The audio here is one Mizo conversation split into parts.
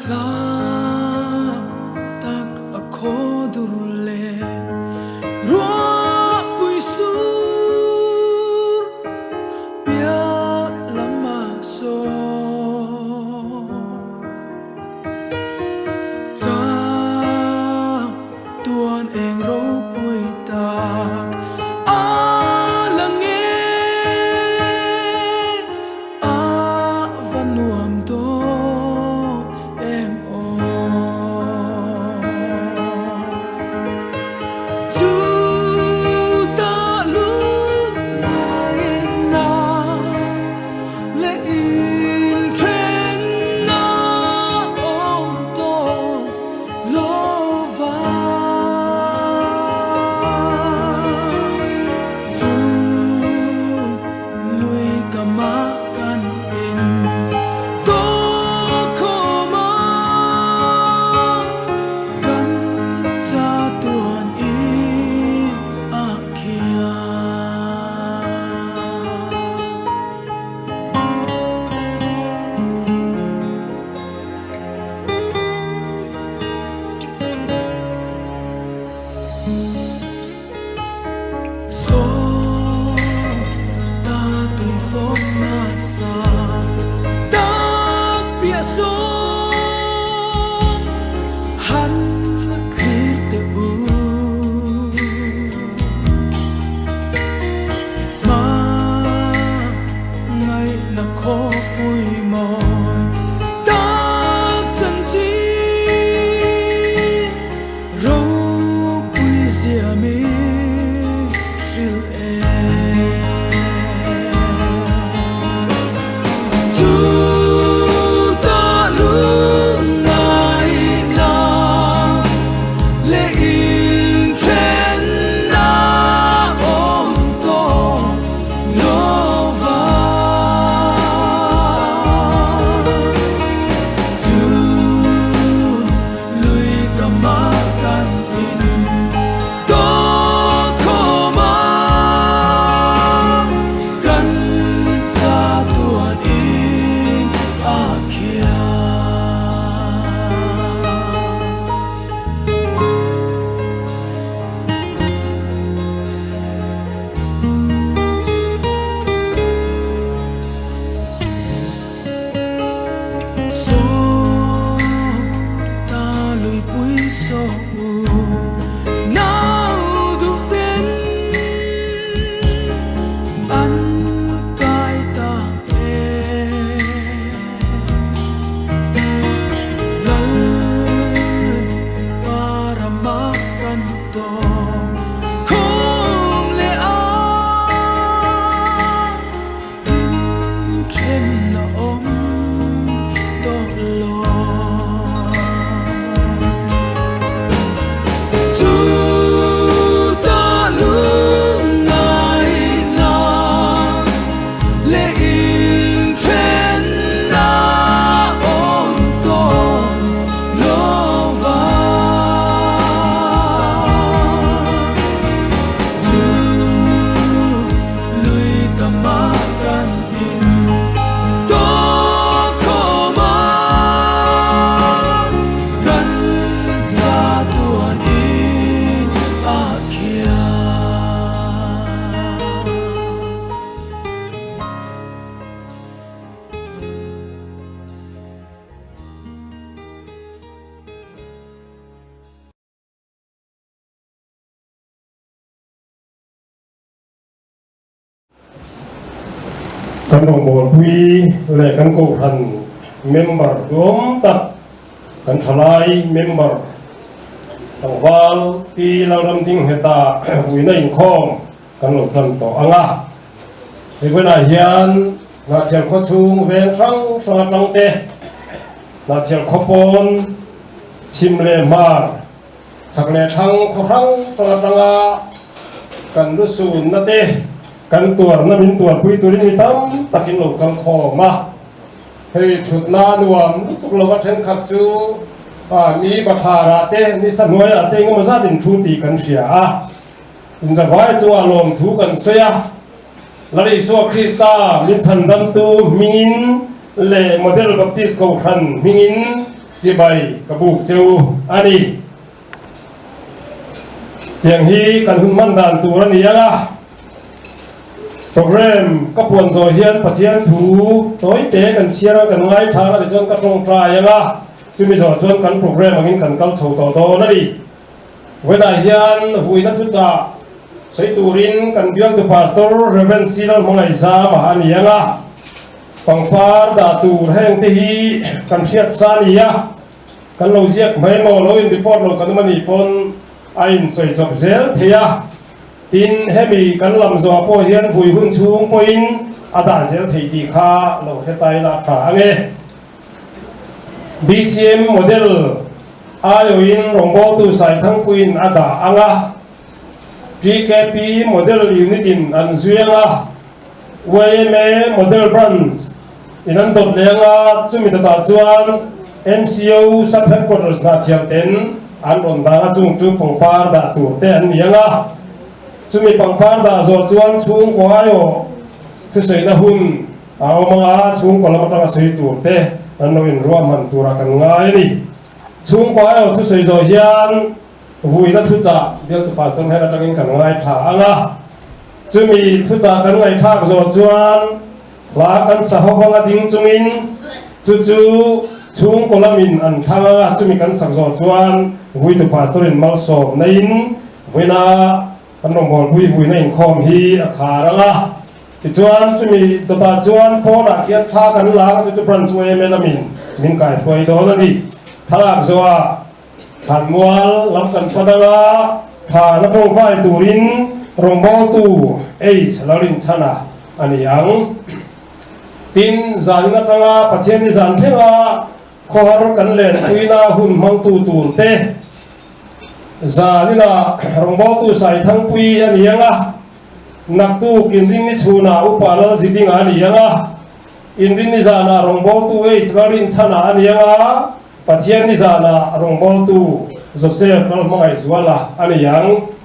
Hla tak a khaw dur leh ruahpui sur piah lam a sawn. Cha tuan eng ropui tak a la nge a va nuam dawn em aw. Chu ta lut ngaihna leh inthenna awm tawh lo va. Chu lui ka mah kan in tawh khawm a, kan chatuan in a khian. Ropui zia mi hrilh e. Chu ta lungngaihna leh inthenna awm tawh lo va. Chu Lui ka mah kan in tawh khawm a, kan chatuan in a khian. Saw ta luipui saw u nau duh ten an kai ta e. Lal parama kan tawng khawm leh a. In then a awm tawh lo. Chu ta lungngaihna leh in then a awm tawh lo va. Chu Lui ka mah kan in tawh khawm a, kan chatuan in a khian. Kan rawngbawlpui leh kan kohhran member duhawm tak, kan thalai member tlangval Pi Lalramdingheta vuina inkhawm kan lo tan tawh ang a. Hei vawiinah hian Hnahthial khaw chhung veng hrang hrang atang te, Hnahthial khaw pawn chhim leh hmar, Chak leh thlang khaw hrang hrang atanga kan lu sunna te kan tuarna min tuarpui turin mi tam takin lo kal khawm a. Hei thutna nuam lutuk lova thenkhat chu ni bathlarah te ni sahnuaiah te engemaw zatin thu tih kan hria a. Inzavai chungah lawmthu kan sawi a. Lal Isua Krista min chhandamtu hmingin leh Model Baptist Kohhran hmingin. Chibai ka buk cheu a ni. Tiang hi kan hun hman dan tur a ni ang a. Program ka puan zawh hian Pathian thu tawite kan chhiar a, kan ngaithlang a tichuan ka tawngtai ang a, chumi zawh chuan kan program angin kan kal chho tawh dawn a ni. Vawiinah hian vuina thuchah sawi turin kan bialtu Pastor Rev. C. Lalhmangaihzama a ni ang a, pangpar dah tur heng te hi kan hriat sa a ni a, kan lo ziak mai maw lo in report lo kan awm a nih pawn a insawi chawp zel thei a, tin hemi kan lam zawh pawh hian vui hun chhung pawhin a dah zel thei tih kha lo hre ta ila a tha ang e. BCM model aiawhin rawngbawltu Saithangpuiin a dah ang a, TKP model unit-in an zui ang a, yma model branch in an dawt leh ang a, chumi dawtah chuan MCO sub headquarters hnahthial ten an rawn dang a, chung chu pangpar dah tur te an ni ang a, chumi pangpar dah zawh chuan chhungkaw aiawh thusawiina hun A awm ang a, chhungkaw lam atanga sawi tur te an lo inruahman turah kan ngai a ni. Chhungkaw aiawh thusawi zawh hian vuina thuchah bialtu pastor hnen atangin kan ngaithla ang a. Chumi thuchah kan ngaihthlak zawh chuan hla kan sa ho vanga ding chungin chu chu chhungkaw lamin an thlang ang a, chumi kan sak zawh chuan vuitu pastor in malsawm naiin vuina kan rawngbawlpui vuina inkhawm hi a khar ang a. Tichuan, chumi dawtah chuan pawnah khian thla kan la ang chu chu branch yma lamin min kai thuai dawn a ni. Thlalak zawhah thlanmual lam kan pan ang a, thlan a tawngtai turin rawngbawltu H Lalrinchhana a ni ang. Tin, zanin atanga Pathianni zan thlenga khawhar kan lenpuina hun hmangtu turte zaninah rawngbawltu Saithangpui a ni ang a, Naktuk inrinni chhunah Upa Lalzidinga a ni ang a, inrinni zanah rawngbawltu H. Lalrinchhana a ni ang a, Pathianni zanah rawngbawltu Joseph Lalhmangaihzuala a ni ang.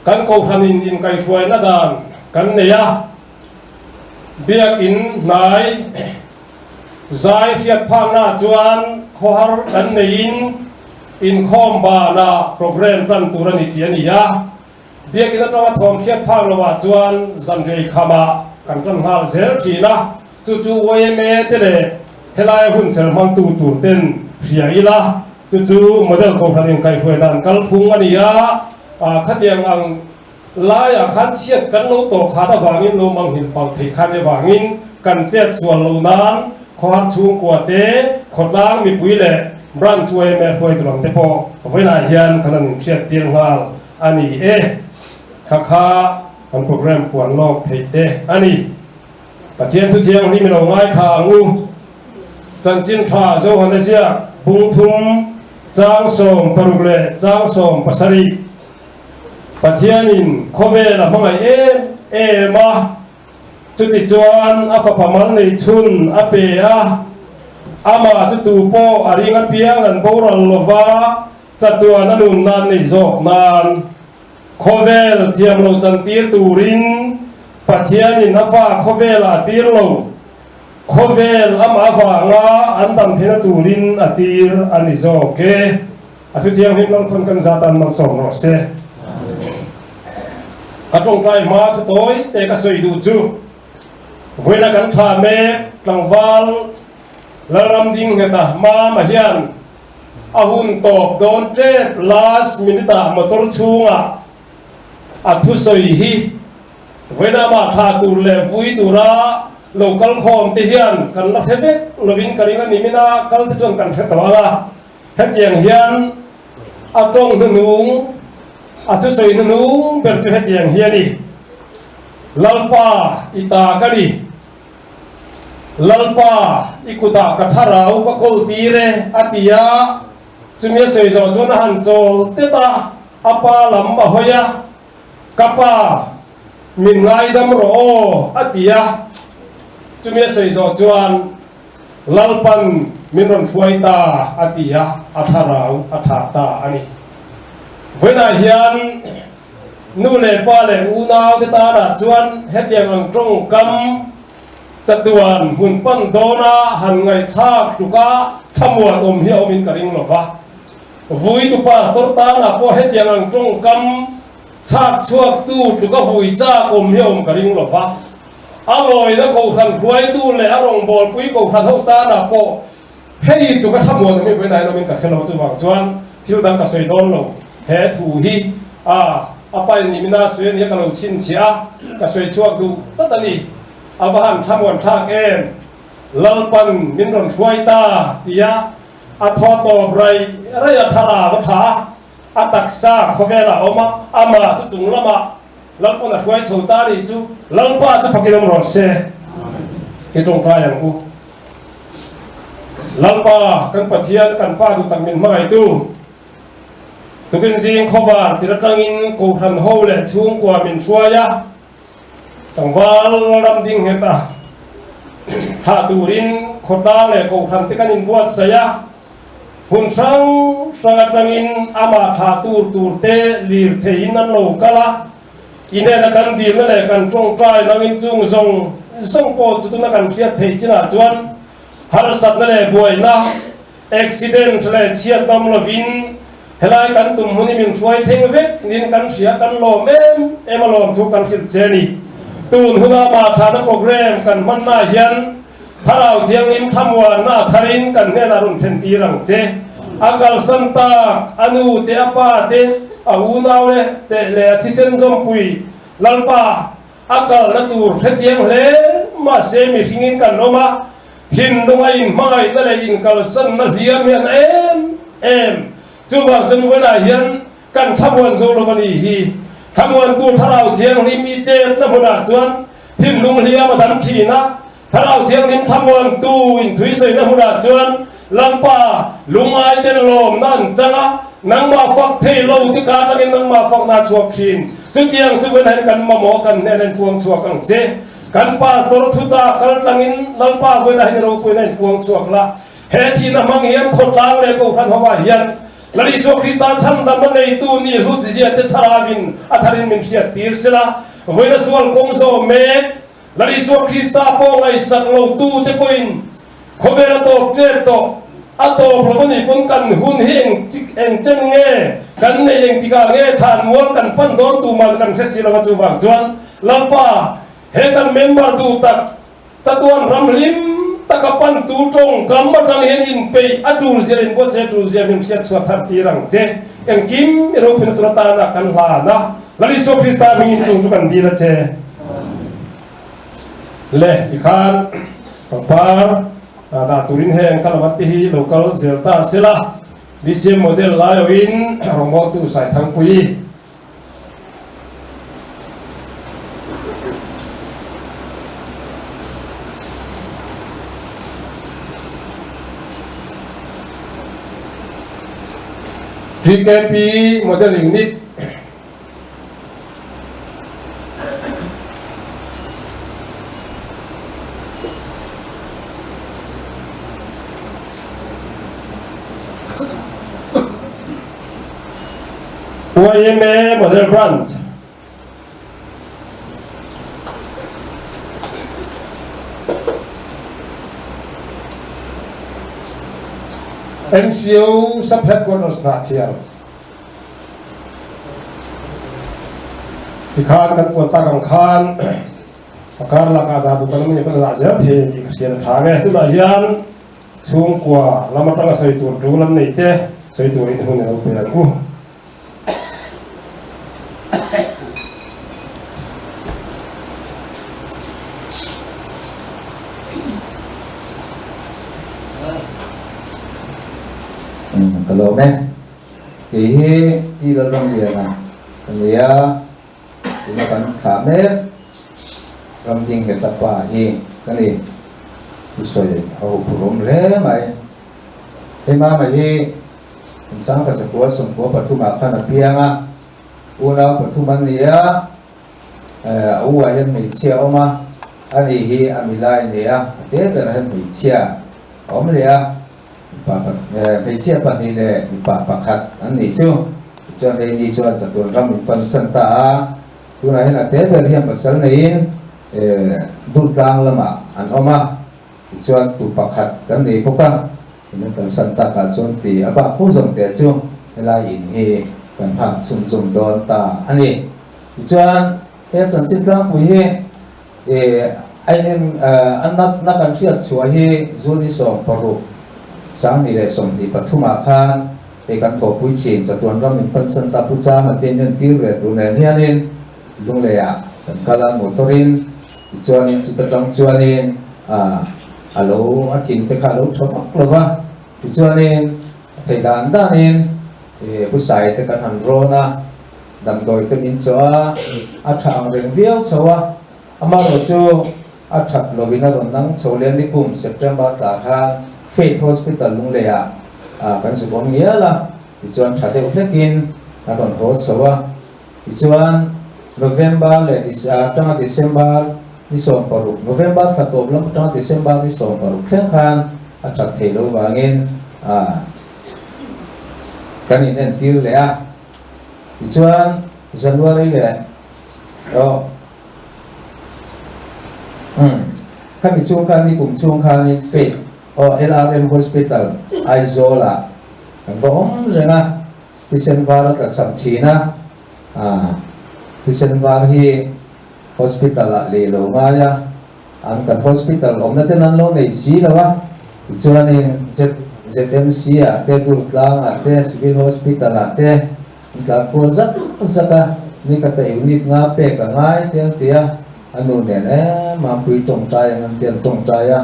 Kan Kohhranin inkaihhruaina dan kan nei a, Biakin hnai zai hriat phaknaah chuan khawhar kan neiin inkhawm banah programme tan tur a ni tih a ni a. Biakin atanga thawm hriat phak lovah chuan zanrei khamah kan tan nghal zel thin a, chu chu yma te leh helaia hun ser hmangtu tur ten hria ila, chu chu model kohhran inkaihhruai dan kalphung a ni a, khatiang ang laiah khan chhiat kan lo tawh khat avangin lo manghilh palh theih khan avangin kan chet sual loh nan khawhar chhungkua te, khawtlang mipui leh branch yma hruaitu lam te pawh vawiinah hian kan han inhriat tir nghal. A ni e, kha kha kan program puan lawk theih te a ni. Pathian thu thianghlim i lo ngaithla ang u. Chanchin tha Johana ziak bung thum chang 16 leh chang 17. Pathianin khawvel a hmangaih em em a, chutichuan a fapa mal nei chhun a pe a, amah chu tu pawh a ring apiang an boral lova, Chatuan a nun nan nei zawk nan khawvel thiam lo chantir turin Pathianin a fa khawvelah a tir lo. Khawvel amah avanga an dam theihna turin a tir a ni zawk e. A thu thianghlim Lalpan kan zat an malsawm rawh se. A tawngtai hma thu tawi te ka sawi duh chu vawiina kan thla mek tlangval Lalram ding ngheta Mama hian A hun tawp dawn tep last minute ah motor chhungah a thusawi hi vawiinamah thla tur leh vui tura lo kal khawm te hian kan la hre vek lovin ka ring a ni mina kal te chuan kan hre tawh ang a, hetiang hian a tawng hnuhnung a thusawi hnuhnung ber chu hetiang hi a ni, Lalpa i ta ka ni. Lalpa, i kutah ka thlarau ka kawl tir e, a ti a. Chumi a sawi zawh chuan a han chawl tet a, a pa lam a hawi a, Ka pa, min ngaidam rawh aw, a ti a. Chumi a sawi zawh chuan, Lalpan min rawn hruai ta, a ti a, a thlarau a thlah ta a ni. Vawiinah hian Nu leh pa leh unaute tanah chuan hetiang ang tawngkam chatuan hmun pan dawna han ngaihthlak tluka thlamuan awm hi a awmin ka ring lo va. Vuitu pastor tana pawh hetiang ang tawngkam chhak chhuaktu tluka vui chak awm hi a awm ka ring lo va. A lawina kohhran hruaitu leh a rawngbawlpui kohhran ho tana pawh hei tluka thlamuan awm hi vawiin ain awmin ka hre lo. Chuvang chuan thil dang ka sawi dawn lo. He thu hi a a pain ni mina sawi a nia ka lo chhinchhiah a, ka sawi chhuak duh tlat a ni. A va han thlamuan thlak em! Lalpan min rawn hruai ta tia a thaw tawp raih raih a thlarau a tha a, a taksa khawvelah a awm a, amah chu chung lamah Lalpan a hruai chho ta nih chu Lalpa chu fakin awm rawh se. Ke tawngtai ang u. Lalpa kan Pathian kan Pa duh tak min hmangaihtu, tukin zing khawvar tir atangin Kohhran ho leh chhungkua min hruai a, Tlangval ram ding nghet a thlah turin khawtlang leh kohhran te kan inbuatsaih a, hmun hrang hrang atangin amah thlah tur tur te lirtheiin an lo kal a, inena kan dilna leh kan tawngtai nangin chung zawng zawng pawh chu tuna kan hriat theih chinah chuan harsatna leh buaina, accident leh chhiat ngam lovin Helai kan tum hun hi min hruai thleng vek niin kan hria, kan lawm em em a lawm thu kan hrilh che a ni. Tun huna Mahthana program kan hmanna hian Thlarau Thianghlim thlamuanna a tharin kan hnenah rawn thlen tir ang che. A kalsan tak, a nu te, a pa te, a unau le te leh a thisen zawmpui Lalpa a kalna tur hrechiang hle mahse mihringin kan awm a, Thinlunga inhmangaihna leh inkalsanna hliam hi an em em. Chuvang chuan vawiinah hian kan thlamuan zo lo a ni hi. Thlamuantu Thlarau Thianghlim i chetna hmunah chuan thinlung hliam a dam thin a, Thlarau Thianghlim thlamuantu inthuisaina hmunah chuan Lalpa lungngaiten lawmna an chang a, nangmah fak thei lo te ka atangin nangmah fakna a chhuak thin. Chutiang chu vawiinah hian kan mamawh kan hnena inpuang chhuak ang che. Kan pastor thuchah kal tlangin Lalpa vawiinah hian ropuina in puang chhuak la. He thihna hmang hian khawtlang leh Kohhran hovah hian Lal Isua Krista chhandamna neitu ni hlut zia te thlarauin a tharin min hriat tir sela. Vawiina sual kawng zawh mek Lal Isua Krista pawh ngaihsak lo tu te pawhin Khawvel a tawp ṭep tawh, a tawp lo a nih pawn kan hun hi eng eng chen nge kan neih eng tikah nge thlan mual kan pan dawn tu man kan hre si lo a chuvang chuan Lalpa he kan member duh tak chatuan ram hlim taka pan tu tawngkam atang hian inpeih a tul zia in buatsaih a tul zia min hriat chhuah thar tir ang che engkim i ropina tur atana kan hlan a Lal Isua Krista hmingin chung chu kan dil a che. Le tikhan pangpar dah turin heng ka lawat te hi lo kal zel ta sela BCM model lai awin rawngbawltu Saithangpui GKP model unit YMA Model Branch MCO Sub Headquarters Hnahthial Tikhan kan puan tak ang khan a kar lakah dah duh kan awm a ni pawn a dah zel thei a ni tih ka hriat a tha nge. Tunah hian chhungkua lam atanga sawi tur tul an nei te sawi turin hun i lo pe ang u. Ka lawm e. Kei hi Pi Lalramliana ka ni a, tuna kan thlah mek Ramdingheta pa hi ka ni. Thusawi a huphurhawm hle mai. Hei mama hi kum sangkhat zakua sawmkua pathumah khan a piang a, unau pathum an ni a, a u ah hian hmeichhia a awm a, ani hi a milai a ni a, a te berah hian hmeichhia a awm leh a. Mipa hmeichhia pahnih leh mipa pakhat an nih chu. Tichuan hei ni chuan chatuan ram in pansan ta a, tunah hian a te ber hian pasal neiin Durtlang lamah an awm a, tichuan tu pakhat kan nei bawk a. In an kalsan takah chuan ti a bak fo zawng te chu helai in hi kan nghak chhunzawm dawn ta a ni. Tichuan he chanchin tlangpui hi ih a in a natna kan hriat chhuah hi June 16, 2023 ah khan hei kan thawhpui thin chatuan ram in pansan ta Pu Chama te in entir ve tur nen hianin Lunglei ah kan kal a motor in tichuanin chuta tang chuanin ah a lo a thin te kha a lo tha vak lo va tichuanin a thei dan danin ih Pu Sai te kan han rawn a damdawi te min chawh a a tha ang reng viau chho a amaherawh chu a that lovin a rawn nang chho leh nikum September tla khan Faith Hospital Lunglei ah ah kan zuk awm ngial a tichuan tha deuh hlekin a rawn haw chho a. Tichuan, November leh atanga December ni 16, November thla tawp lam atanga December ni 16 thleng khan a that thei lo vangin kan inentir leh a. Tichuan, January leh oh umm khami chung khan ni kum chung khanin Faith oh LRM Hospital Aizawl-ah kan va awm reng a. Thisen var a tla cham thin a, aah thisen var hi hospital ah lei lo ngai a, an kan hospital awmna ten an lo nei si lo a, tichuanin ZMC ah te Durtlang ah te Civil Hospital ah te an tlan kual zak zak a, nikhat a unit nga pek a ngai te an ti a, a nu nen em a pui tawngtai ang an ti an tawngtai a,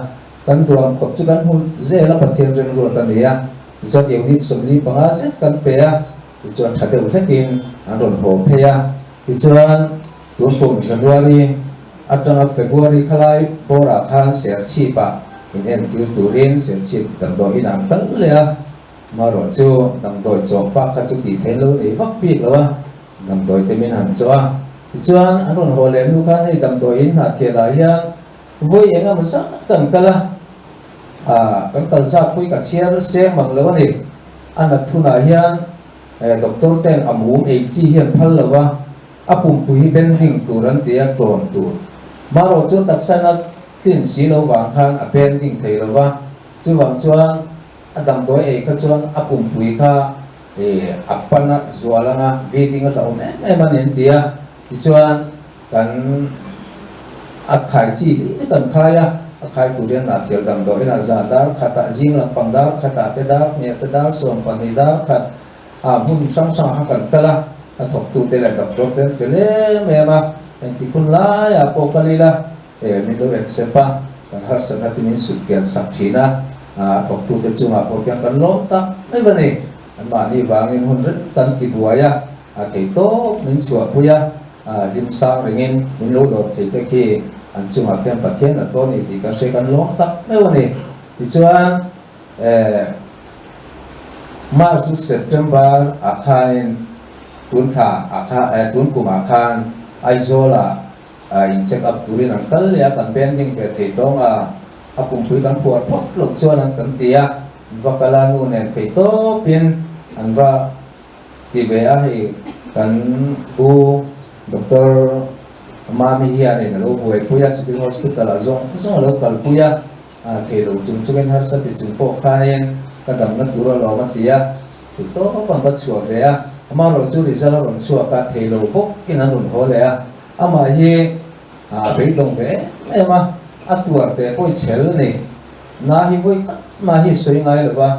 kan duam khawp chu kan hmu zel a Pathian remruat a ni a. Tichuan unit 45 zet kan pe a, tichuan tha deuh hlekin an rawn haw phei a. Tichuan tun kum January atanga February khalai bawrah khan Serchhip-ah in entir turin Serchhip damdawi inah an kal leh a, amaherawh chu damdawi chawh bak kha chu tih theih lo nei vak bik lo a, damdawi te min han chawh a. Tichuan an rawn haw leh hnu khan hei damdawi in hnahthialah hian vawi eng emaw zat kan kal a. Ah, kan kal zat pui ka chhiar seng mang lo a ni. A nat hunah hian doctor ten a mum ei chi hian phal lo a, a pumpui hi bending tur an ti a, tawn tur. Marawh chu taksa nat tlin si lo vang khan a bending thei lo va, chuvang chuan a damdawi ei kha chuan a pumpui kha a pan a zual anga bleeding a hlauhawm em em a ni an ti a, tichuan Kan a khai chi hi kan khai a, a khai tur hian ah thil damdawi inah zan dar khatah zing lampang dar khatah te dar hniah te dar 12 dar khat ah hmun hrang hrangah kha kan kal a, a thawktute leh doctor te an fel em em a, engti hun laiah pawh kal ila eh min lo accept a, kan harsatna te min sut kian sak thin a, a thawktute chungah pawh khian kan lawm tak mai va ni, anmahni vangin hun reng kan ti buai a, a thei tawp min chhuahpui a. Hlim sang ringin min lo dawr thei te khi an chungah khian Pathian a tawh a ni tih kan hria kan lawm tak meuh a ni. Tichuan March to September ah khanin tun thla ah kha tun kum ah khan Aizawl ah in check up turin an kal leh a, kan pending ve thei tawng a, a pumpui kan phuar phawt loh chuan an kan ti a, va kal a nu nen thei tawpin an va Ti ve a hei kan u Doctor Mami hianin a lo buaipui a, Civil Hospital ah zawng zawng a lo kalpui a, thei lo chung chungin harsa ti chung pawh khanin ka damna tur alawm a ti a, ti tawp an va chhuah ve a, amaherawh chu result a rawn chhuak a, thei lo bawkin an rawn haw leh a, amah hi a beidawng ve em em a, a tuar teh pawh i chhel ni, na hi vawi khat mah hi sawi ngai lo va.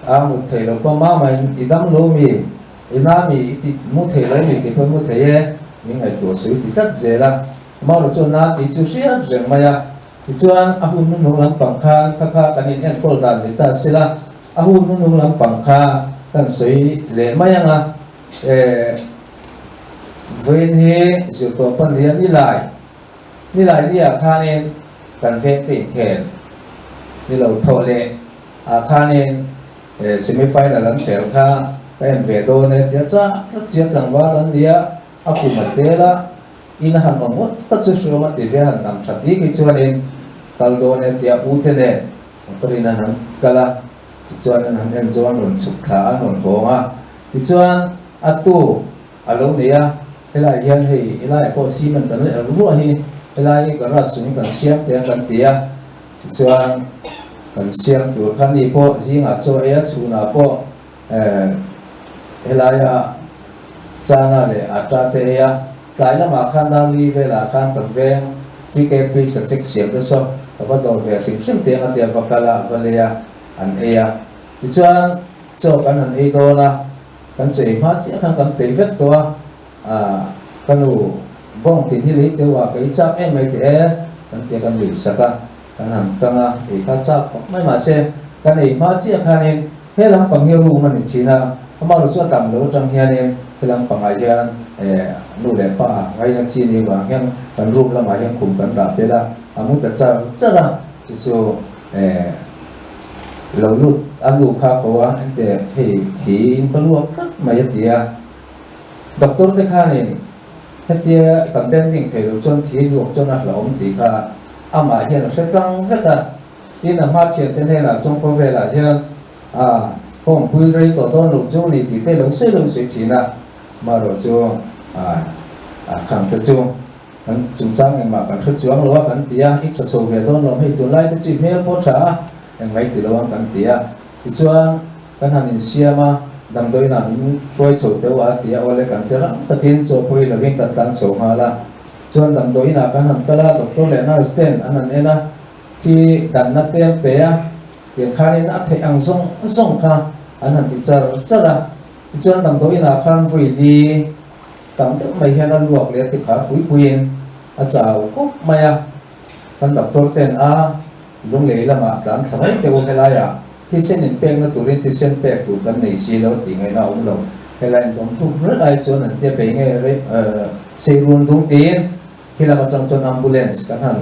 A mut theih loh pawh mama in i dam lo mi, i na mi i ti mu thei lo mi tih pawh mu thei e, min ngaihtuah suh i ti tlat zel a. Amaherawh chuan na tih chu hriat reng mai a. Tichuan a hun hnuhnung lampang khan kha kha kan in enkawl dan ni ta sila, a hun hnuhnung lampang kha kan sawi leh mai ang a. Eh, vawiin hi zirtawp a nia nilai, nilai ni ah khanin kan veng te inkhel ni lo thawh leh. Ah khanin semi final an khel kha ka en ve dawn e tia chah tlat chiah tlangval an nia a kum a tel a in a han awm ngawt ngawt chu hriawm a ti ve a han dam that bik hi chuanin kal dawn e tia u te nen motor in an han kal a tichuan an han en chuan rawn chhuk thla a an rawn hawng a tichuan a tu a lo nei a helai hian hei helaiah pawh cement kan la er ruah hi helai garage chung hi kan siam teh ang kan ti a tichuan. Kan siam tur kha ni pawh zingah chaw ei a, chhunah pawh helaia chana leh atta te ei a, tlai lamah khan Darli velah khan kan veng TKP sachek siam te saw ka va dawr ve hrim hrim teng a tia va kal a, va lei a, an ei a. Tichuan chaw kan han ei dawn a, kan chaw ei hma chiah khan kan peih vek tawh a, ka nu bawng tin hi lei teuh a, ka ei chak em mai teh e, kan tia kan lei sak a. Kan han kang a, ei kha chak khawp mai mahse kan ei hma chiah khanin he lampang hi room a ni thin a, amaherawh chu a tam lo atang hianin he lampangah hian nu leh pa ngaina chi ni vang hian kan room lamah hian khum kan dah pel a, a mu ta char char a, chu chu lo lut a nu kha ko a, engte hei thi in ka luak tlat mai a ti a, doctor te khanin hetia kan bending thei lo chuan thi luak chuan a hlauhawm tih kha Amah hian a hre tlang vek a, tin a hma thiante hnenah chuan khawvelah hian a kawngpui rei tawh dawn lo chu ni tih te lo sawi lo sawi thin a, marawh chu a khang te chu kan chungchang engmah kan hre chuang lo a kan ti a, i tha chho ve dawn lo hei tunlai te chu i hmel pawh tha a, engmah i ti lo ang kan ti a, tichuan kan han insiam a, damdawiinah min hruai chho deuh a ti a, awle kan ti rang takin chaw pawh i lovin kan tlan chho nghal a. Chuan damdawi inah kan han kal a, doctor leh nurse ten an han en a, khi danna te an pe a, tiang khanin a theih ang zawng zawng kha an han ti char char a. Tichuan damdawi inah khan vawi li tam deuh mai hian a luak leh a ti khar pui puiin a chau khawp mai a. Kan doctor ten a lunglei lamah tlan thla mai teh u helaiah thisen inpekna turin thisen pek tur kan nei si lo tih ngaihna a awm lo. Helai indawm thuk reng ai chuan an tia bei nge rei sei run dung tiin khi lam atang chuan ambulance kan han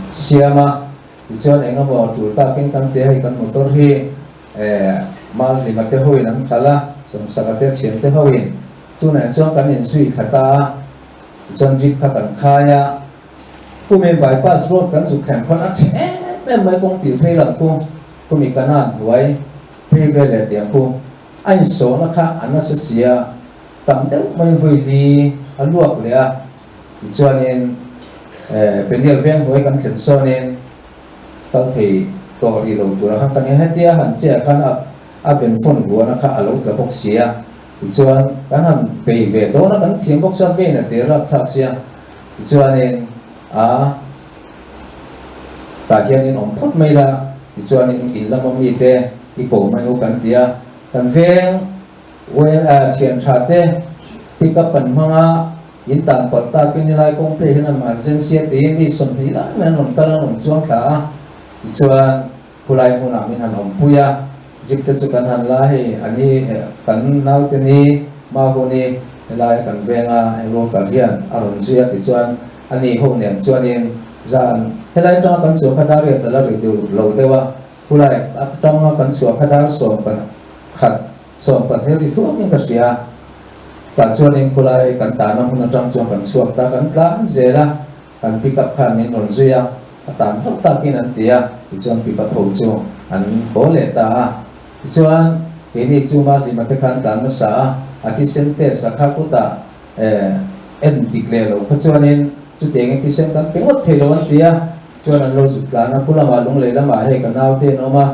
siam a, tichuan eng emaw tul takin kan tia hei kan motor hi mal hlima te hoin an khalh a, sawmsaka te thian te hoin chunah chuan kan inzui thla ta a, tichuan jeep kha kan khai a. Kumin bypass road kan zuk thlen khawn a chhe em em mai kawng tih phei lam khu kumi kanan hnuai phei vel leh tiang khu a insawhna kha a nasa si a, tam deuh mai vawi li a luak leh a, tichuanin Peniel veng hnuai kan thlen sawnin kal thei tawh rih lo tura khan kan hetia han che ah khan a venfon vuahna kha a lo tla bawk si a, tichuan kan han bei ve dawn a kan thiam bawk sia vein a tel rapthlak sia. Tichuanin a tah hianin awm phawt mai la, tichuanin in lama mite i ko mai u kan ti a, kan veng wen a thian tha te pick up an hmang a, in tan palh takin helai kawng phei hian emergency a tiin mi 20 lai mai an rawn kal a, an rawn chuang thla a, tichuan khulai hmunah min han awmpui a, jeep te chu kan han la hei a ni kan naute ni Mahuni Helai kan venga hei worker hian a rawn zui a tichuan a ni ho nen chuanin zan helai atanga kan chhuah kha dar riat a la ri deuh lo deuh a, khulai atanga kan chhuah kha dar 11 15 ri thuakin ka hria tah chuanin khulai kan tahna hmun atang chuan kan chhuak ta kan tlan zel a, kan pick up khan min rawn zui a, a tan hlauh takin an ti a tichuan pick up ho chu an haw leh ta a. Tichuan, keini chu Mahlima te khan tan nasa a, a thisen test a kha kutah en dik leh lo kha chuanin chutiangin thisen kan pe ngawt thei lo an ti a, chuan an lo zuk tlan a, khu lamah lunglei lamah hei ka nau te an awm a,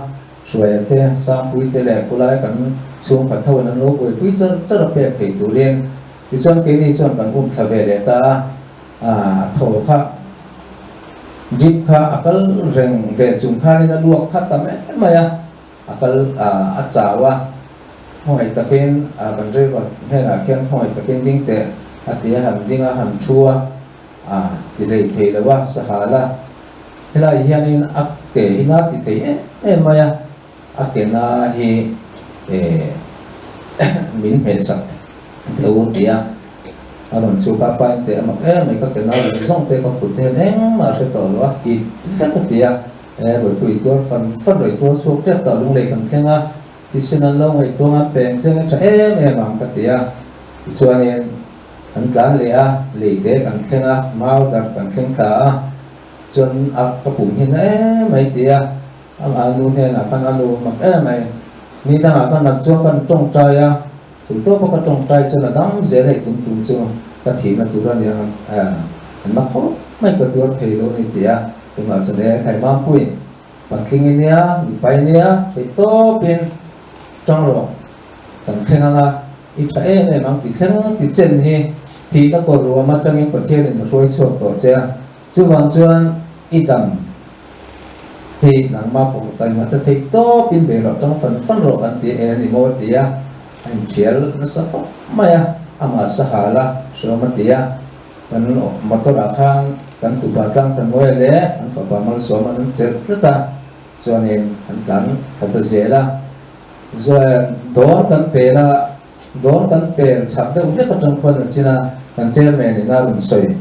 Hruaia te, Sangpui te leh khulai kan chhungkhat ho in an lo buaipui char char a pek thei turin tichuan keini chuan kan um thla ve leh ta a, a thaw kha jeep kha a kal reng ve chung khanin a luak kha ta mai mai a. A kal a chau a, khawngaih takin kan driver hnenah khian khawngaih takin ding teh a ti a, han ding a, han thu a, a ti hlei thei lo a, sahal a, helai hianin a ke hi na ti thei em em mai a, a ke na hi min hmeh sak deuh a ti a, a rawn chhuk a, pain teh a mak em mai ka ke na zawng zawng te ka kut te hian engmah a hre tawh lo a, hit vek a ti a. He Rawipui tuar fan fan rawi tuar chhuak tep ta lunglei kan thleng a, thisen an lo ngaihtuang a, peng cheng a tha em em ang ka ti a. Tichuanin kan tlan leh a, lei te kan thleng a, mau dar kan thleng thla a, chuan a ka pum hi na em mai ti a, a nu hnenah khan a nu mak em mai. Ni dangah ka nat chuan kan tawngtai a, tui tawpa ka tawngtai chuan a dang zel hei tum tum chu ka thihna tur a nia a na khawp mai ka tuar thei lo a ni ti a. Tunah chuan e, Khaimampuiin Patling i nia, mipa i nia, theihtawpin ṭang rawh. Kan thleng anga i ṭha em em ang ti thleng ti chen hi thihna kawr ruam aṭangin Pathianin a hruai chhuak tawh che a. Chuvang chuan i dam hi nangmah pawh taima ta theih tawpin bei rawh tang fan fan rawh kan ti e ni maw a ti a, a inchhial nasa khawp mai a, amah sahal a hrawm a ti a, kan motor ah khan kan tupa tlang Thanmawia leh an fapa Malsawma an chelh tlat a, chuanin an tlan thla ta zel a, chuan dawr kan pel a, dawr kan pel chak deuh hlek atang khuan a chin a, kan chairman in a rawn sawi.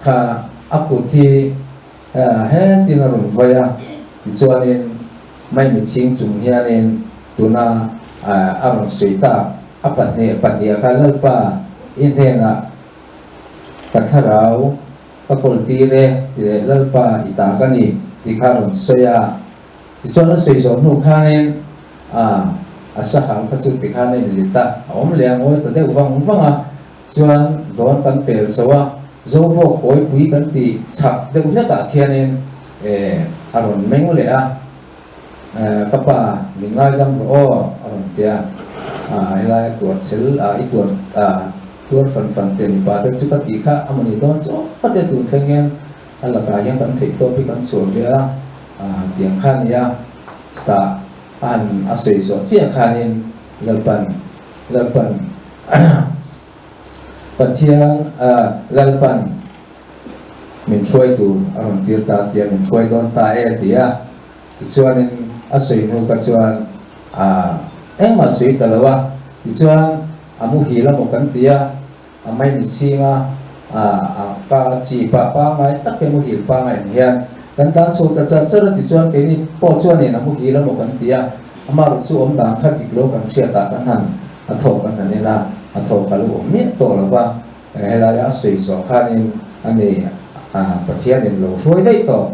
Kha a kut hi hetin a rawn vai a, tichuanin maimi chhing chung hianin tuna a rawn sawi tak a pahnih pahniha kha Lalpa i hnenah ka thlarau ka kawl tir e ti leh Lalpa i ta ka ni tih kha a rawn sawi a, tichuan a sawi zawh hnu khanin a sahal kha chu tikhan a inlit a, a awm leh a ngawi ta deuh vang vang a. Chuan dawn kan pel chho a, Zobawk kawipui kan tih chhak deuh hlekah khianin a rawn meng leh a, Ka pa min ngaidam rawh aw a rawn ti a, helai a tuar chel a, i tuar tuar fan fan te mipa te chu ka tih kha a mawni dawn chawp a te tun thleng hian a lakah hian kan theih tawp hi kan chhuah ve a, tiang kha a nia, chutah a han a sawi zawh chiah khanin Lalpan Lalpan Pathian Lalpan min hruai tur a rawn tir ta tia min hruai dawn ta e ti a, tichuanin a sawi hnu kha chuan engmah sawi ta lo a, tichuan a muhil amaw kan ti a, a maimi chhinga a ka chi pah pangngai tak te muhil pangngai ang hian kan tlan chho ta char char a, tichuan keini pawh chuanin a muhil amaw kan ti a, amaherawh chu awm dan kha dik lo kan hriatah kan han A thawk an han en a, a thawk a lo awm miah tawh lo va, helaia a sawi zawh khanin a ni a Pathianin lo hruai daih tawh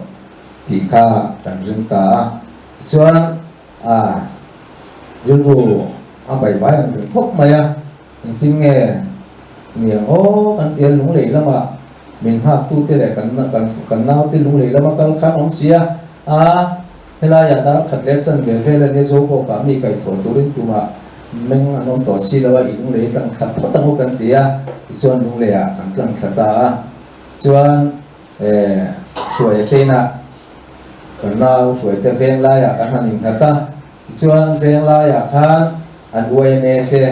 tih kha kan ring ta a. Tichuan a rilru a bai bai ang reng khawp mai a, engtin nge niang aw kan tia lunglei lamah min nghaktute leh kan kan naute lunglei lama kal khan awm si a, a Helaiah dar khat leh chanve vel a nia zo bawkah mi kaihthawh turin tumah meng an awm tawh si lo a, i lunglei tlang thla phawt ang u kan ti a, tichuan lungleiah kan tlang thla ta a, tichuan eh Hruaia te inah kan nau Hruaite veng laiah kan han innghat a, tichuan veng laiah khan an yma te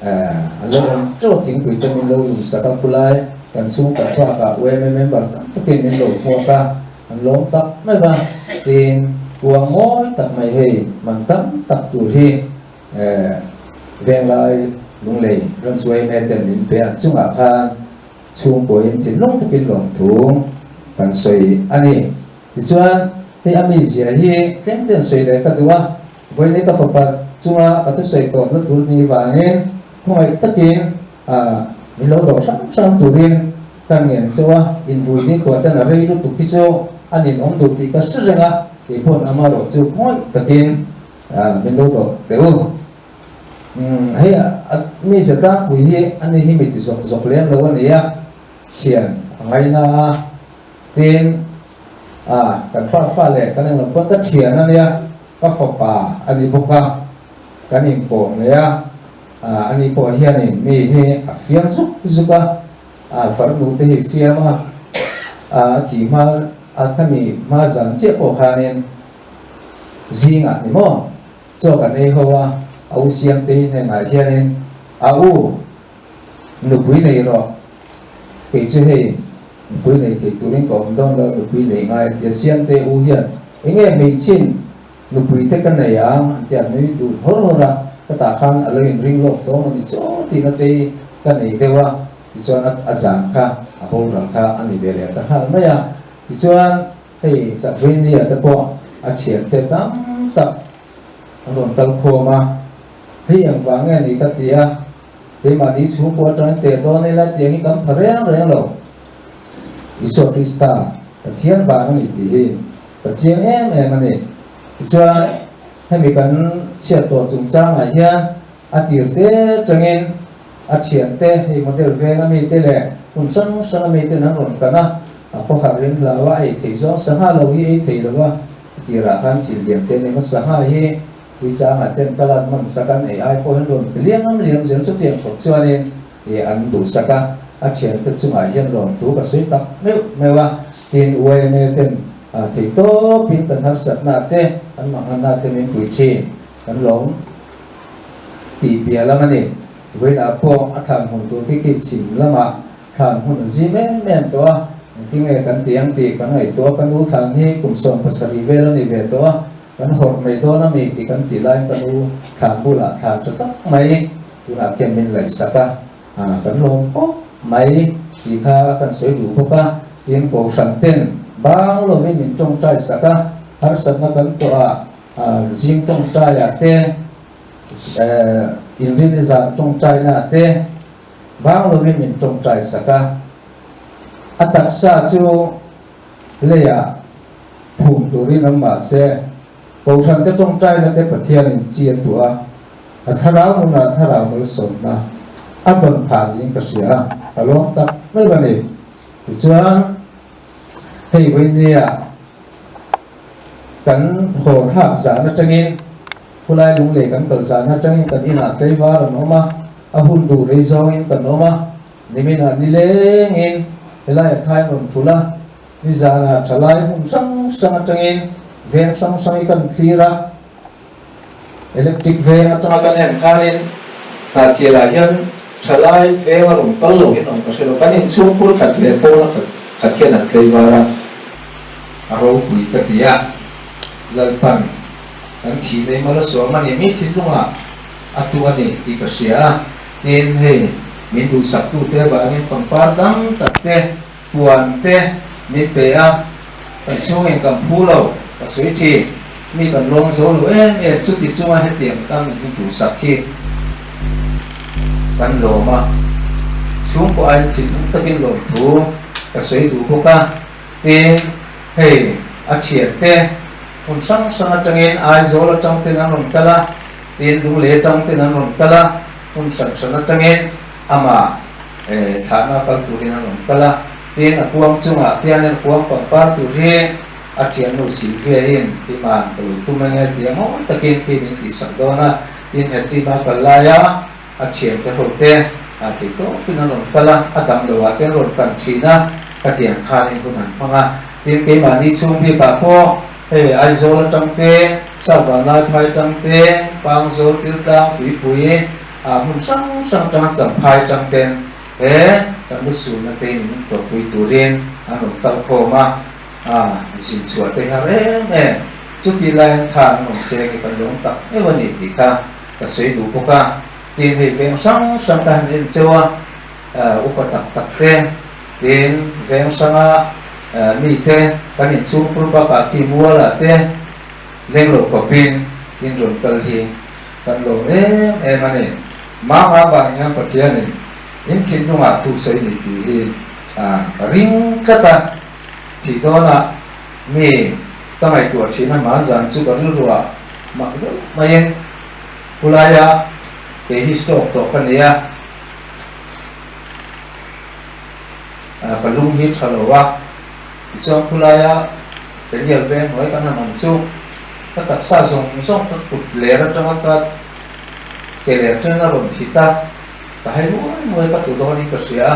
eh an lo awm teuh a, thingpui te min lo lum sak a, khulai kan chhungkaw bakah yma member tam takin min lo hmuak a. An lawm tak mai va, tin kuang mawi tak mai hei man tam tak tur hi Venglai Lunglei rawn chuai mek ten min pe ang chungah khan chhungkawiin thinlung takin lawmthu kan sawi a ni. Tichuan hei a mizia hi tlem ten sawi leh ka duh a, vawiin ka fapa chunga ka thusawi tawpna tur ni vangin khawngaih takin min lo dawh hrang hrang turin Ka ngen chauh a, invui ni kuah ten a rei lutuk hi chu a ninawm duh tih ka hre reng a, kei pawn amarawh chu ngawih takin min lo dawh teh u. Umm hei a mi Zatlangpui hi ani hi mi ti zawk zawk lem lo a ni a, thian a ngaina a, tin a kan pa fa leh kan englo pawn ka thian a nia, ka fapa a ni bawk a, kan inkawm leh a, ani pawh hianin mi hi a fiam zuk zuk a. A farnu te hi fiam a, a thi hma a khami hma zan chiah pawh khanin zingah ni maw chaw kan ei ho a, a u siam te hi hnenah hianin a u nupui nei rawh, kei chu hei nupui nei thei turin ka awm dawn lo, nupui nei ngai a tia siam te u hian enge hmeichhin nupui te ka nei ang an tia nui duh hawr hawr a, ka tah khan a lo inring lawk dawn a ni chaw tihna te hi ka nei deuh a, tichuan a a zan kha a boral kha a ni ve leh ta nghal mai a, tichuan hei Chakveinia te pawh a thiante tam tak an rawn kal khawm a, hei engvang nge ni ka ti a, keimahni chhungkua atangin teh dawn ila tiang hi kan pha reng reng lo, Isua Krista Pathian vang a ni tih hi ka chiang em em a ni. Tichuan hemi kan chhiat tawh chungchangah hian a tir te changin a thiante hei model veng a mite leh hmun hrang hrang a miten an rawn kan a, a khawhar ring hlau a, ei thei zawng sangha lo hi ei thei lo a. Tirah khan thil liam te ni hmasa ngha hi Tuichangah ten ka lan hman sak an ei ai pawh hian rawn pe liam liam zel chutiang khawp chuanin i an duhsak a, a thiante chungah hian lawmthu ka sawi tak meuh meuh a, tin yma ten thei tawpin kan harsatna te an manganna te min pui thin kan lawm tih bia lam a ni. Vawiinah pawh a thlan hmun tur khi khi chhim lamah thlan hmun a zim em em tawh a, engtin nge kan tih ang tih kan ngaihtuah a, ka nu thlan hi kum 70 vel a ni ve tawh a, Kan hawrh mai dawn a mi tih kan tih laiin ka nu thlan bulah thlan tha tak mai tunah khian min laihsak a, kan lawm khawp mai tih kha kan sawi duh bawk a, tin kohhran ten bang lovin min tawngtai sak a, harsatna kan tawh a zing tawngtai ah te, inrini zan tawngtaina ah te bang lovin min tawngtai sak a, a taksa chu leiah phum turin awm mah se, Kohhrante tawngtaina te Pathianin chi a tuah a, a thlarau nunah thlarau malsawmna a dawn phah niin ka hria a, ka lawm tak meuh a ni. Tichuan, hei vawinia kan haw thlak zan atangin, khulai lunglei kan kal zan atangin kan inah tlaivar an awm a, a hun duh rei zawngin kan awm a, Niminah nilengin helai a thain rawn thul a, nizanah thalai hmun hrang hrang atangin veng hrang hrang hi kan thlir a, electric veng atanga kan en khanin Hnahthialah hian thalai veng a rawn kal lo hian awm ka hre lo, kan inchhungkhur khat leh pawna khat khat hian an tlei var a, a ropui ka ti a, Lalpan kan thih nei mal a suam a ni, mi thinlungah a tu a ni tih ka hria a. Tin, hei min duhsaktute avangin pangpar dang tak te, puan te min pe a, kan chhungin kan phu lo, ka sawi thin. Mi kan lawm zo lo em em, chuti chunga hetiang tan min duhsak hi kan lawm a, chhungkaw aiin thinlung takin lawmthu ka sawi duh bawk a. Tin, hei a thiante hmun hrang hrang atangin Aizawl atang ten an rawn kal a, Tin, Lunglei atang ten an rawn kal a, hmun hran hran atangin amah thlahna kal turin an rawn kal a. Tin, a kuang chungah khianin a kuang pangpar tur hi a thiannu Sylvia-in Tima'n ka lo tum eng e tia ngawi takin khi min tihsak dawn a. Tin, he Tima kal laia a thiante ho te thei tawpin an rawn kal a, a damloah te an rawn kan thin a, ka tiang khanin hun an hmang a. Tin, keimahni chhung bikah pawh Hei Aizawl atang te, Savanlai phai atang te, Pangzawl Tiltlang Tuipui ah hmun hrang hrang atanga Champhai atang ten he kan lusunna te min tawrhpui turin an rawn kal khawm a, ah zin chhuah te har em em. Chuti laiin tha an awm se nge kan lawm tak meuh a ni tih kha ka sawi duh bawk a. Tin hei veng hrang hrang ka han en cheu a, upa tak tak te, Tin, veng hranga mite kan inchhungkhur bakah khi mualah te leng loh khawpin in rawn kal hi kan lawm em em a ni. Mama vang hian Pathianin in thinlungah thu sawi ni tih hi ka ring tlat a, thih dawnah mi ka ngaihtuah thin a, hmanzan chu ka rilruah mak deuh maiin khulaia kei hi stroke tawh ka nei a, Ka lung hi tha lo a, tichuan khulaia Daniel veng hnuai kan han awm chu ka taksa zawng zawng ka kut ler atanga ka ke ler chen a rawn hit a, ka hai muai muai ka tu dawnin ka hria a,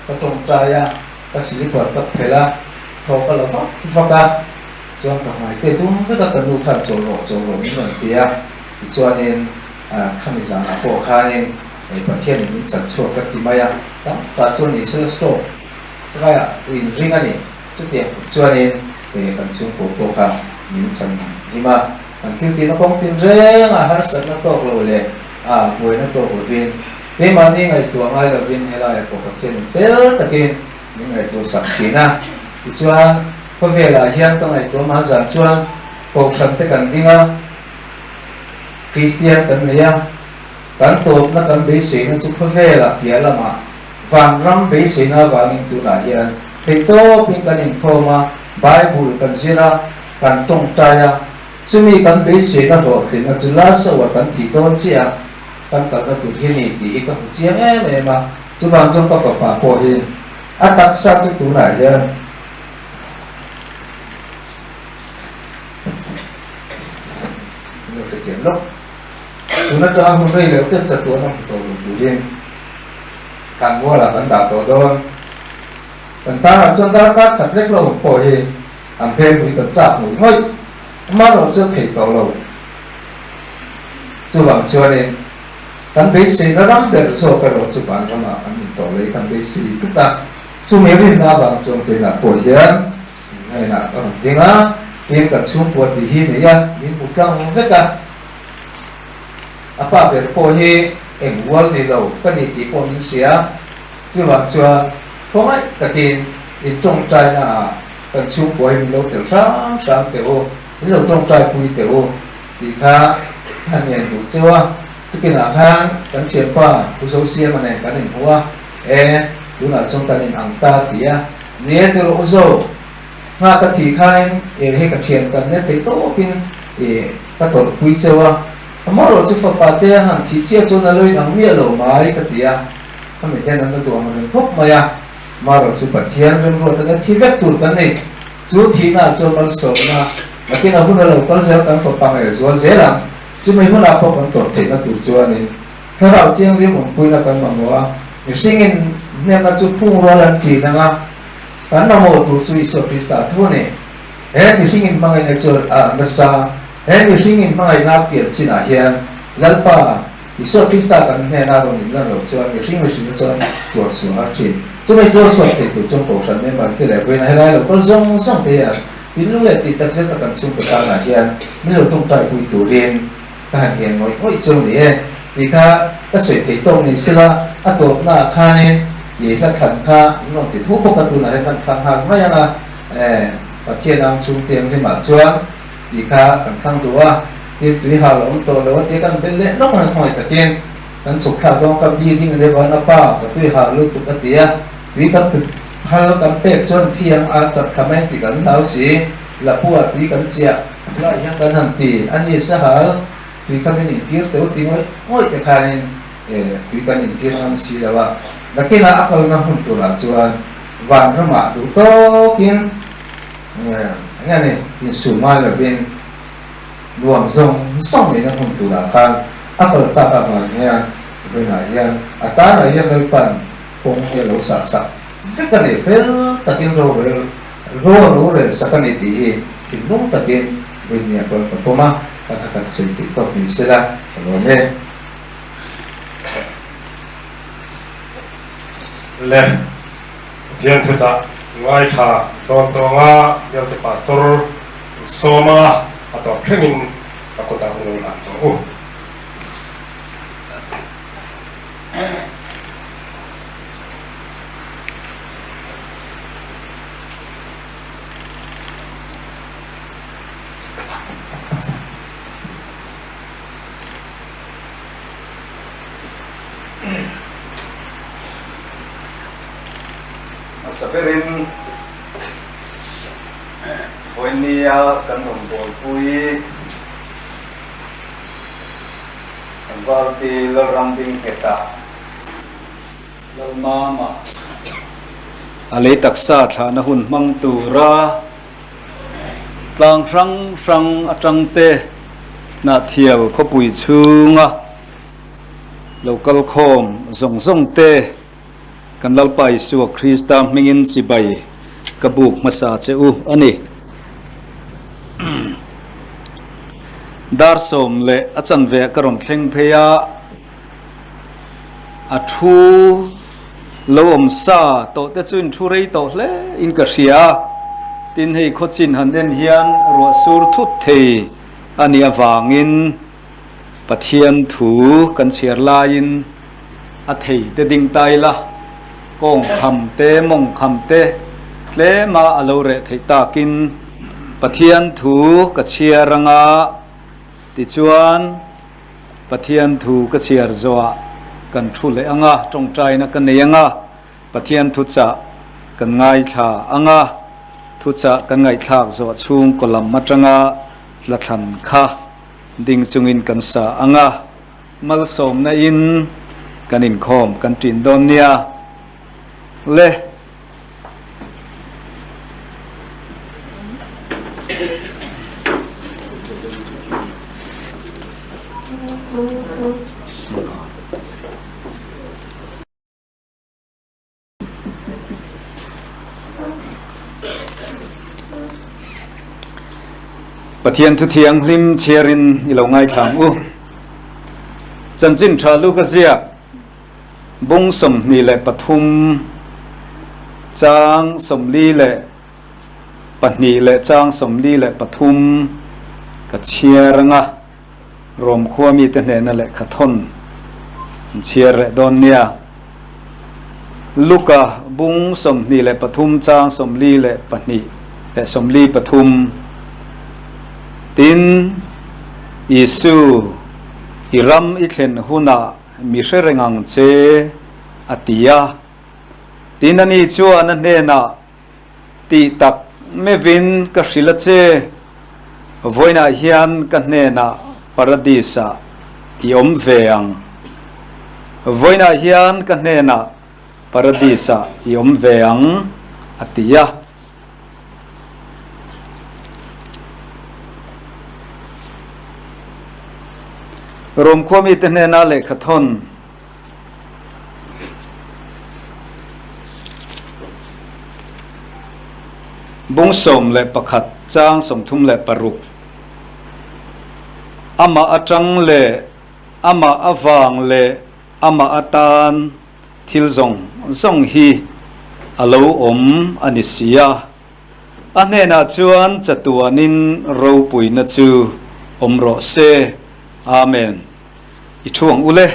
ka tawngtai a, ka slipper ka phelh a, thaw ka la vak vak a, chuan ka hmai te dum vek a ka nu khan chawl rawh chawl rawh min rawn ti a, tichuanin khami zanah pawh khanin Hei Pathianin min chan chhuak ka ti mai a, tam takah chuan ni sela stroke laiah in ring a ni. Chutiang khawp chuanin hei kan chhungkaw pawh kha min chan him a, kan thil tihna kawng tin reng a harsatna tawk lo leh a buaina tawk lovin keimahni ngaihtuah ngai lovin helaiah pawh Pathianin fel takin min ngaihtuah sak thin a. Tichuan khawvelah hian ka ngaihtuah mah zan chuan kohhran te kan ding a, Kristian kan nei a, Kan tawpna kan beiseina chu khawvelah piah lamah vanram beiseina avangin tunah hian theihtawpin kan inkhawm a, Bible kan zir a, kan tawngtai a, chumi kan beiseina hlawhtlinna chu last hour kan thih dawn chiah a, kan kalna tur hi ni tih hi ka hmu chiang em em a, chuvang chuan ka fapa pawh hi a taksa chu tunah hian. min lo hrethiam lawk. Tun atanga hun rei loh te chatuan a hmu tawh lo turin kan mualah kan dah tawh dawn. Kan tanah chuan darkar khat lek lo awm pawh hi an hmelpui kan chak ngawih ngawih. Amaherawh chu theih tawh lo. Chuvang chuanin kan beiseina ram ber zawk erawh chu vanramah kan intawh lei kan beisei tut a. Chumi rinna avang chuan Feinah pawh hian Ngainah ka rawn ding a, tin kan chhungkua tih hi nei a, min hmu tlang vek a. A pa ber pawh hi eng ual ni lo ka ni tih pawh min hria. Chuvang chuan khawngaih takin in tawngtaina ah kan chhungkua hi min lo tel hram hram teh u, min lo tawngtai pui teh u tih kha han ngen duh cheu a. Tukinah khan kan thianpa Pu Zosiama nen kan inhmu a, e tunah chuan kan inang ta ti a. Ni e tirh u zo, nghak ka thih khanin e hei ka thian kan ne thei tawpin e ka tawrhpui cheu a, amaherawh chu fapa te a han thih chiah chuan a lo inang miah lo mai ka ti a, khami ten an la duh ang reng khawp mai a, amaherawh chu Pathian remruat a la thi vek tur kan ni, chu thihna ah chuan malsawmna nakin a hun a lo kal zel kan fapa ngei zual zel ang, chumi hunah pawh kan tawrh theihna tur chuanin Thlarau Thianghlim awmpuina kan mamawh a, mihringin hnemna chu phung rual an ṭin ang a, kan mamawh tur chu Isua Krista thu a ni. He mihringin hmangaihna chu a nasa, he mihringin hmangaihna a pian chinah hian Lalpa Isua Krista kan hnena rawn inlan loh chuan mihring mihringna chuan tuar chhuah a ṭin. Chumi tuar chhuak thei tur chuan Kohhran member te leh vawiina helai lo kal zawng zawng te hian thinlung leh tih takzet a kan chhungkaw tanah hian min lo ṭawngṭaipui turin Ka han ngen ngawih ngawih chu ni e, tih kha ka sawi thei tawk ni sela, a tawpna ah khanin i hla thlan kha in rawn ti thu bawk a, tunah hian kan thlang nghal mai ang a, e, Pathian ang chhung thianghlimah chuan tih kha kan thlang duh a, tin tui hal a awm tawh lo a tia kan belh leh nawk ang khawngaih takin kan chhuk thlak dawn ka building level a pa ka tui hal lutuk a ti a, tui kan pe phal kan pek chuan thiang a chat thla mai ang tih kan hlau si, lapua tui kan chiah. Tunah hian kan han ti a ni sahal, tui kha min intir teuh ti ngawih ngawih te khanin tui kan intir ngam si lo a, nakinah a kalna hmun turah chuan vanramah duh tawkin eng nge ni insum ngai lovin nuam zawng zawng neihna hmun turah khan a kal tak avang hian vawiinah hian a tanah hian Lalpan kawng hi a lo sah sak vek a ni, fel takin rorel Raw lo rel sak a ni tih hi thinlung takin Vawimia pawh ka pawm a, ka kha kan sawi theih tawk ni sela ka lawm e. Le Pathian thuchah ngaithla dawn tawnga Bialte Pastor Sawma a tawp thlengin ka kutah hun lo lan tawh u. Hmasa berin vawinia kan rawn bawlpui kan Valpi Lalramding nghetah Lalmama. A lei taksa thlahna hun hmang tura tlang hrang hrang atang te Hnahthial khawpui chhunga lo kal khawm zawng zawng te kan Lalpa Isua Krista hmingin chibai ka buk hmasa che u a ni. Dar 10 a chanve ah ka rawn thleng phei a. A thu lo awm sa tawh te chu in thu rei tawh hle in ka hria a, tin hei khawchin han en hian ruah sur thut thei a nih avangin Pathian thu kan chhiar laiin a thei te ding ta ila, kawng kham te mawng kham te tlema a lo reh theih takin Pathian thu ka chhiar anga tichuan. Pathian thu ka chhiar zawhah kan thu leh ang a, tawngtaina ka nei ang a, Pathian thuchah kan ngaithla ang a, thuchah kan ngaihthlak zawh chhungkaw lam atanga tlathlan kha ding chungin kan sa ang a, malsawmna in kan inkhawm kan ṭin dawn nia. Le. Pathian thu thianghlim chhiarin i lo ngaithla ang u. Chanchin tha Luka ziak bung 23 chang 42 leh chang 43 ka chhiar anga Rom khua mite hnena lehkha thawn an chhiar leh dawn nia. Luka bung 23 chang 42 leh 43 Tin, Isu, i ram i thlen hunah mi hre reng ang che, a ti a. Tin, ani chuan a hnenah, Tih tak meuhin ka hrilh a che, vawiinah hian ka hnenah Paradis-ah i awm ve ang. Vawiinah hian ka hnenah Paradis-ah i awm ve ang, a ti a. Rom khuamite hnena lehkhathawn. Bung 11 chang 36 Amah atang leh amah avang leh amah atan thil zawng zawng hi a lo awm a ni si a. A hnenah chuan chatuanin ropuina chu awm rawh se. Amen. I thu ang u le.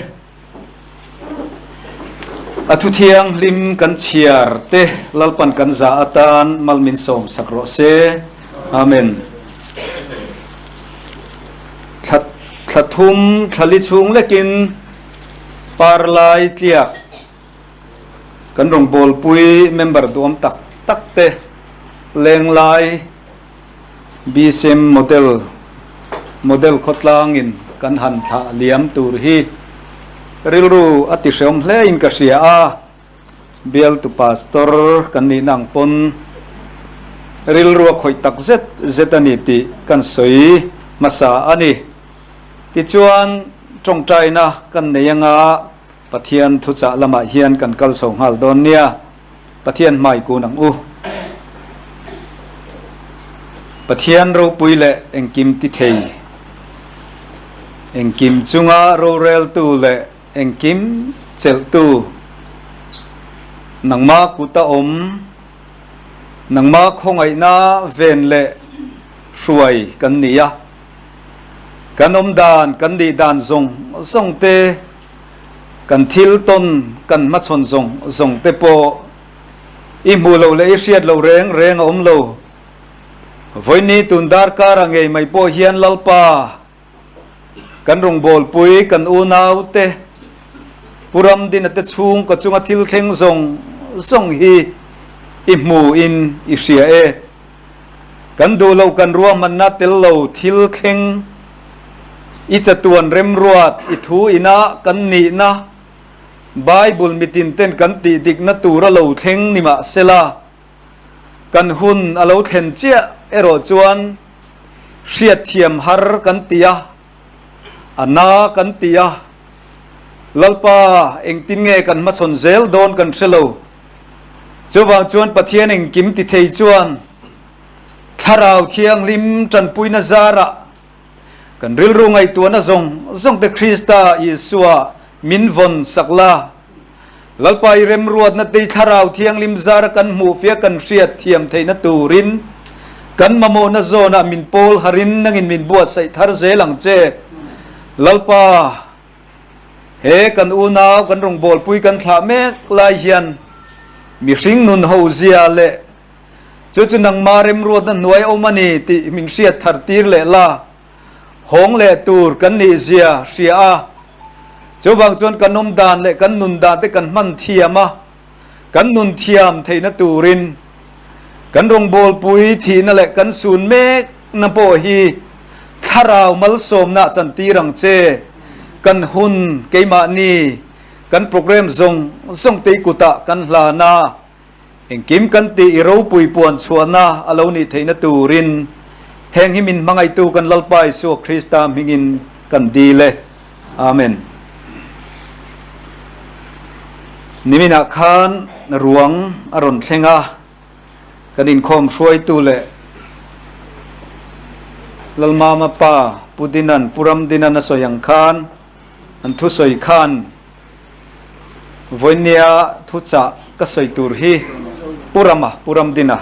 A thu thianghlim kan chhiar te Lalpan kan za atan mal min sawm sak rawh se. Amen. Thla thla thum thla li chhung lekin par lai tliak kan rawngbawlpui member duam tak tak te lenglai BSM model model khawtlangin kan han thlah liam tur hi rilru a ti hreawm hle in ka hria a, bialtu pastor kan nihna ang pawn rilru a khawih tak zet zet a ni tih kan sawi hmasa a ni. Tichuan tawngtaina kan nei anga Pathian thuchah lamah hian kan kal chho nghal dawn nia. Pathian hmai kun ang u. Pathian ropui leh engkim ti thei, engkim chunga roreltu leh engkim chelhtu, nangma kuta awm, nangma khawngaihna ven leh hruai kan ni a. Kan awm dan, kan nih dan zawng zawng te, Kan thil tawn kan hmachhawn zawng zawng te pawh i hmuh loh leh i hriat loh reng reng a awm lo. Vawiini tun darkar ah ngei mai pawh hian Lalpa, kan rawngbawlpui kan unau te, Pu Ramdina te chhung ka chunga thil thleng zawng zawng hi i hmu in i hria e. Kan duh loh kan ruahmanna tel lo thil thleng i chatuan remruat i thu ina kan nihna Bible mitin ten kan tih dikna tur a lo thleng ni mahsela kan hun a lo thlen chiah erawh chuan hriatthiam har kan ti a, a na kan ti a, Lalpa engtin nge kan hmachhawn zel dawn kan hre lo. Chuvang chuan Pathian engkim ti thei chuan Thlarau Thianghlim tanpuina zarah kan rilru ngaihtuahna zawng zawng te Krista Isua min vawn sak la. Lalpa i remruatna te i Thlarau Thianghlim zara kan hmuhfiah kan hriat thiam theihna turin kan mamawhna zawnah min pawl harin nangin min buatsaih thar zel ang che. Lalpa. He kan unau kan rawngbawlpui kan thlah mek lai hian mihring nun ho zia leh chu chu nangma remruatna hnuai awm a ni tih min hriat thar tir leh la, hawng leh tur kan nih zia hria a. Chuvang chuan kan awm dan leh kan nun dan te kan hman thiam a, kan nun thiam theihna turin kan rawngbawlpui thihna leh kan sun mekna pawh hi thlarau malsawmna chantir ang che. Kan hun keimahni kan program zawng zawng te kutah kan hlan a, engkim kan tih i ropui puan chhuahna a lo nih theihna turin heng hi min hmangaihtu kan Lalpa Isua Krista hmingin kan dil e. Amen. Niminah khan ruang a rawn thleng a, kan inkhawm hruaitu leh Lalmama pa Pu Dinan, Pu Ramdinan a sawi ang khan an thusawi khan Vawinia thuchah ka sawi tur hi Pu Rama, Pu Ramdina,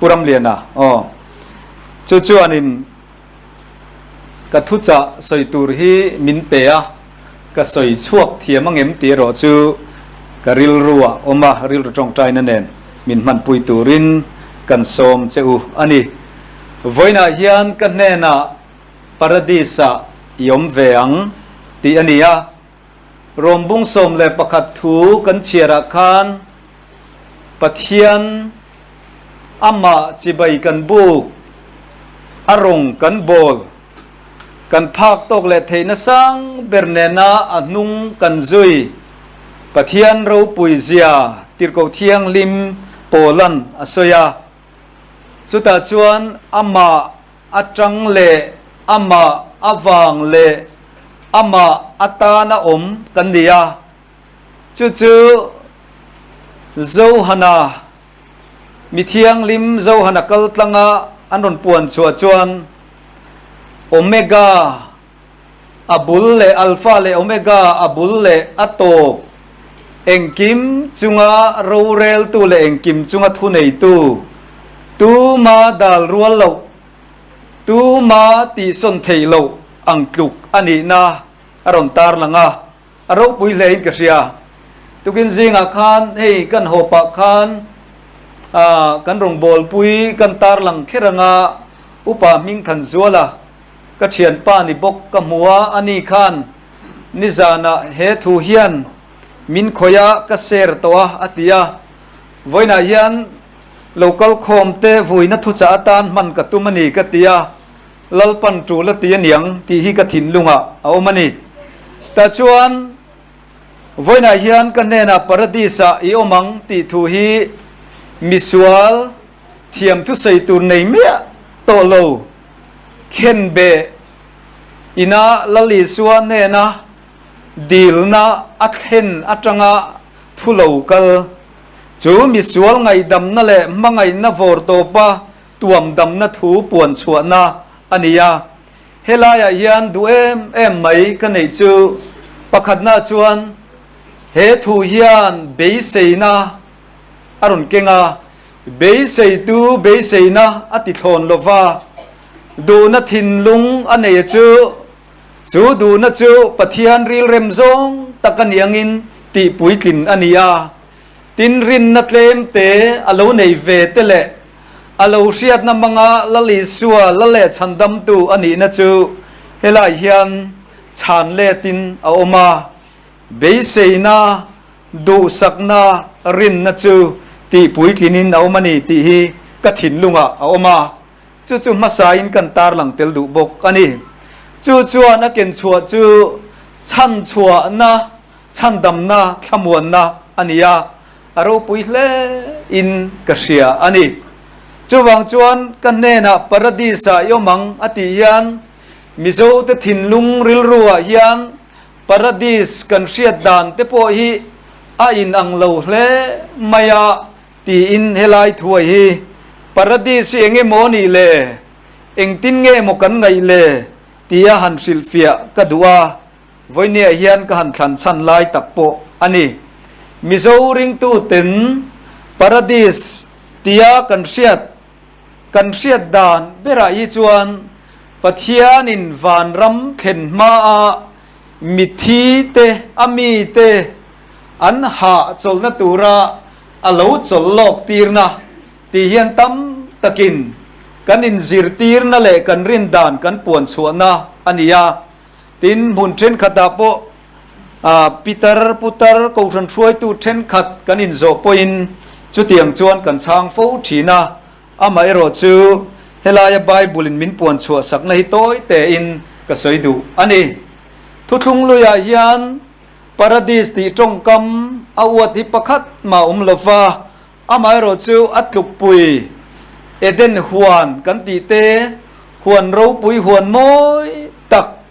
Pu Ramliana, aw. Chu chuanin ka thuchah sawi tur hi min pe a, ka sawi chhuak thiam angem tih erawh chu ka rilru ah awm a, rilru tawngtaina nen min hmanpui turin kan sawm che u a ni. Vawiinah hian ka hnenah Paradis-ah i awm ve ang tih a ni a. Rawmbung 11 thu kan chhiarah khan Pathian amah chibai kan buk, a rawng kan bawl, kan phak tawk leh theihna sang ber nena a hnung kan zui Pathian ropui zia Tirhkoh Thianghlim Paulan a sawi a. Chutah chuan amah atang leh amah avang leh amah atana awm kan ni a, chu chu Johana, mi thianghlim Johana kal tlanga an rawn puan chhuah chuan Omega, a bul leh Alpha leh Omega, a bul leh a tawp, engkim chunga roreltu leh engkim chunga thuneitu, tuma dal rual loh, tuma tihsawn theih loh ang tluk a nihna a rawn tarlang a, a ropui hle in ka hria. Tukin zingah khan hei kan haw pah khan kan rawngbawlpui kan tarlang kher anga Upa Hmingthanzuala, Ka thianpa ni bawk ka hmu a, ani khan nizanah he thu hian min khawih a, ka share tawh a, a ti a. Vawiinah hian local khawm te vuina thuchah atan hman ka tum a ni ka ti a, Lalpan tul a ti aniang tih hi ka thinlungah a awm a ni. Tah chuan vawiinah hian ka hnenah Paradis-ah i awm ang tih thu hi misual thiam thusawi tur nei miah tawh lo. Khenbeh ina Lal Isua hnena dilna a thlen atanga thu lo kal chu misual ngaihdamna leh hmangaihna vawr tawpa tuamdamna thu puan chhuahna a ni a. Helaiah hian duh em em mai ka neih chu pakhatna chuan he thu hian beiseina a rawn keng a. Beiseitu beiseina a ti thlawn lo va, duhna thinlung a nei chu, chu duhna chu Pathian rilrem zawng tak a ni angin tih puitlin a ni a. Tin, rinna tlem te a lo nei ve te leh a lo hriatna hmanga Lal Isua la leh chhandamtu a nihna chu helai hian chhan letin a awm a. Beiseina Duhsakna rinna chu tih puitlinin a awm a ni tih hi ka thinlungah a awm a, chu chu hmasain kan tarlang tel duh bawk a ni. Chu chuan a kenchhuah chu chhanchhuahna, chhandamna, thlamuanna a ni a, a ropui hle in ka hria a ni. Chuvang chuan ka hnenah Paradis-ah i awm ang a tih hian Mizote thinlung rilruah hian Paradis kan hriat dan te pawh hi a inang lo hle mai a tiin helai thuai hi Paradis hi eng emaw nih le, engtin nge maw kan ngaih le tia han hrilhfiah ka duh a, vawinia hian ka han thlan chhan lai tak pawh a ni. Mizo ringtu ten Paradis tia kan hriat Kan hriat dan berah hi chuan Pathianin vanram thlen hmaa mithi te, a mite an hah chawlhna tura a lo chawlh lawk tirna tih hian tam takin kan inzirtirna leh kan rin dan kan puan chhuahna a ni a. Tin, hmun thenkhatah pawh pitar putar kohhran hruaitu thenkhat kan inzawh pawhin chutiang chuan kan chhang fo thin a, amaherawh chu helaia Bible in min puan chhuah sakna hi tawi tein ka sawi duh a ni. Thuthlung luiah hian Paradis tih tawngkam a uat hi pakhat mah awm lova, amaherawh chu a tlukpui Eden huan kan tih te, huan ropui huan mawi tak.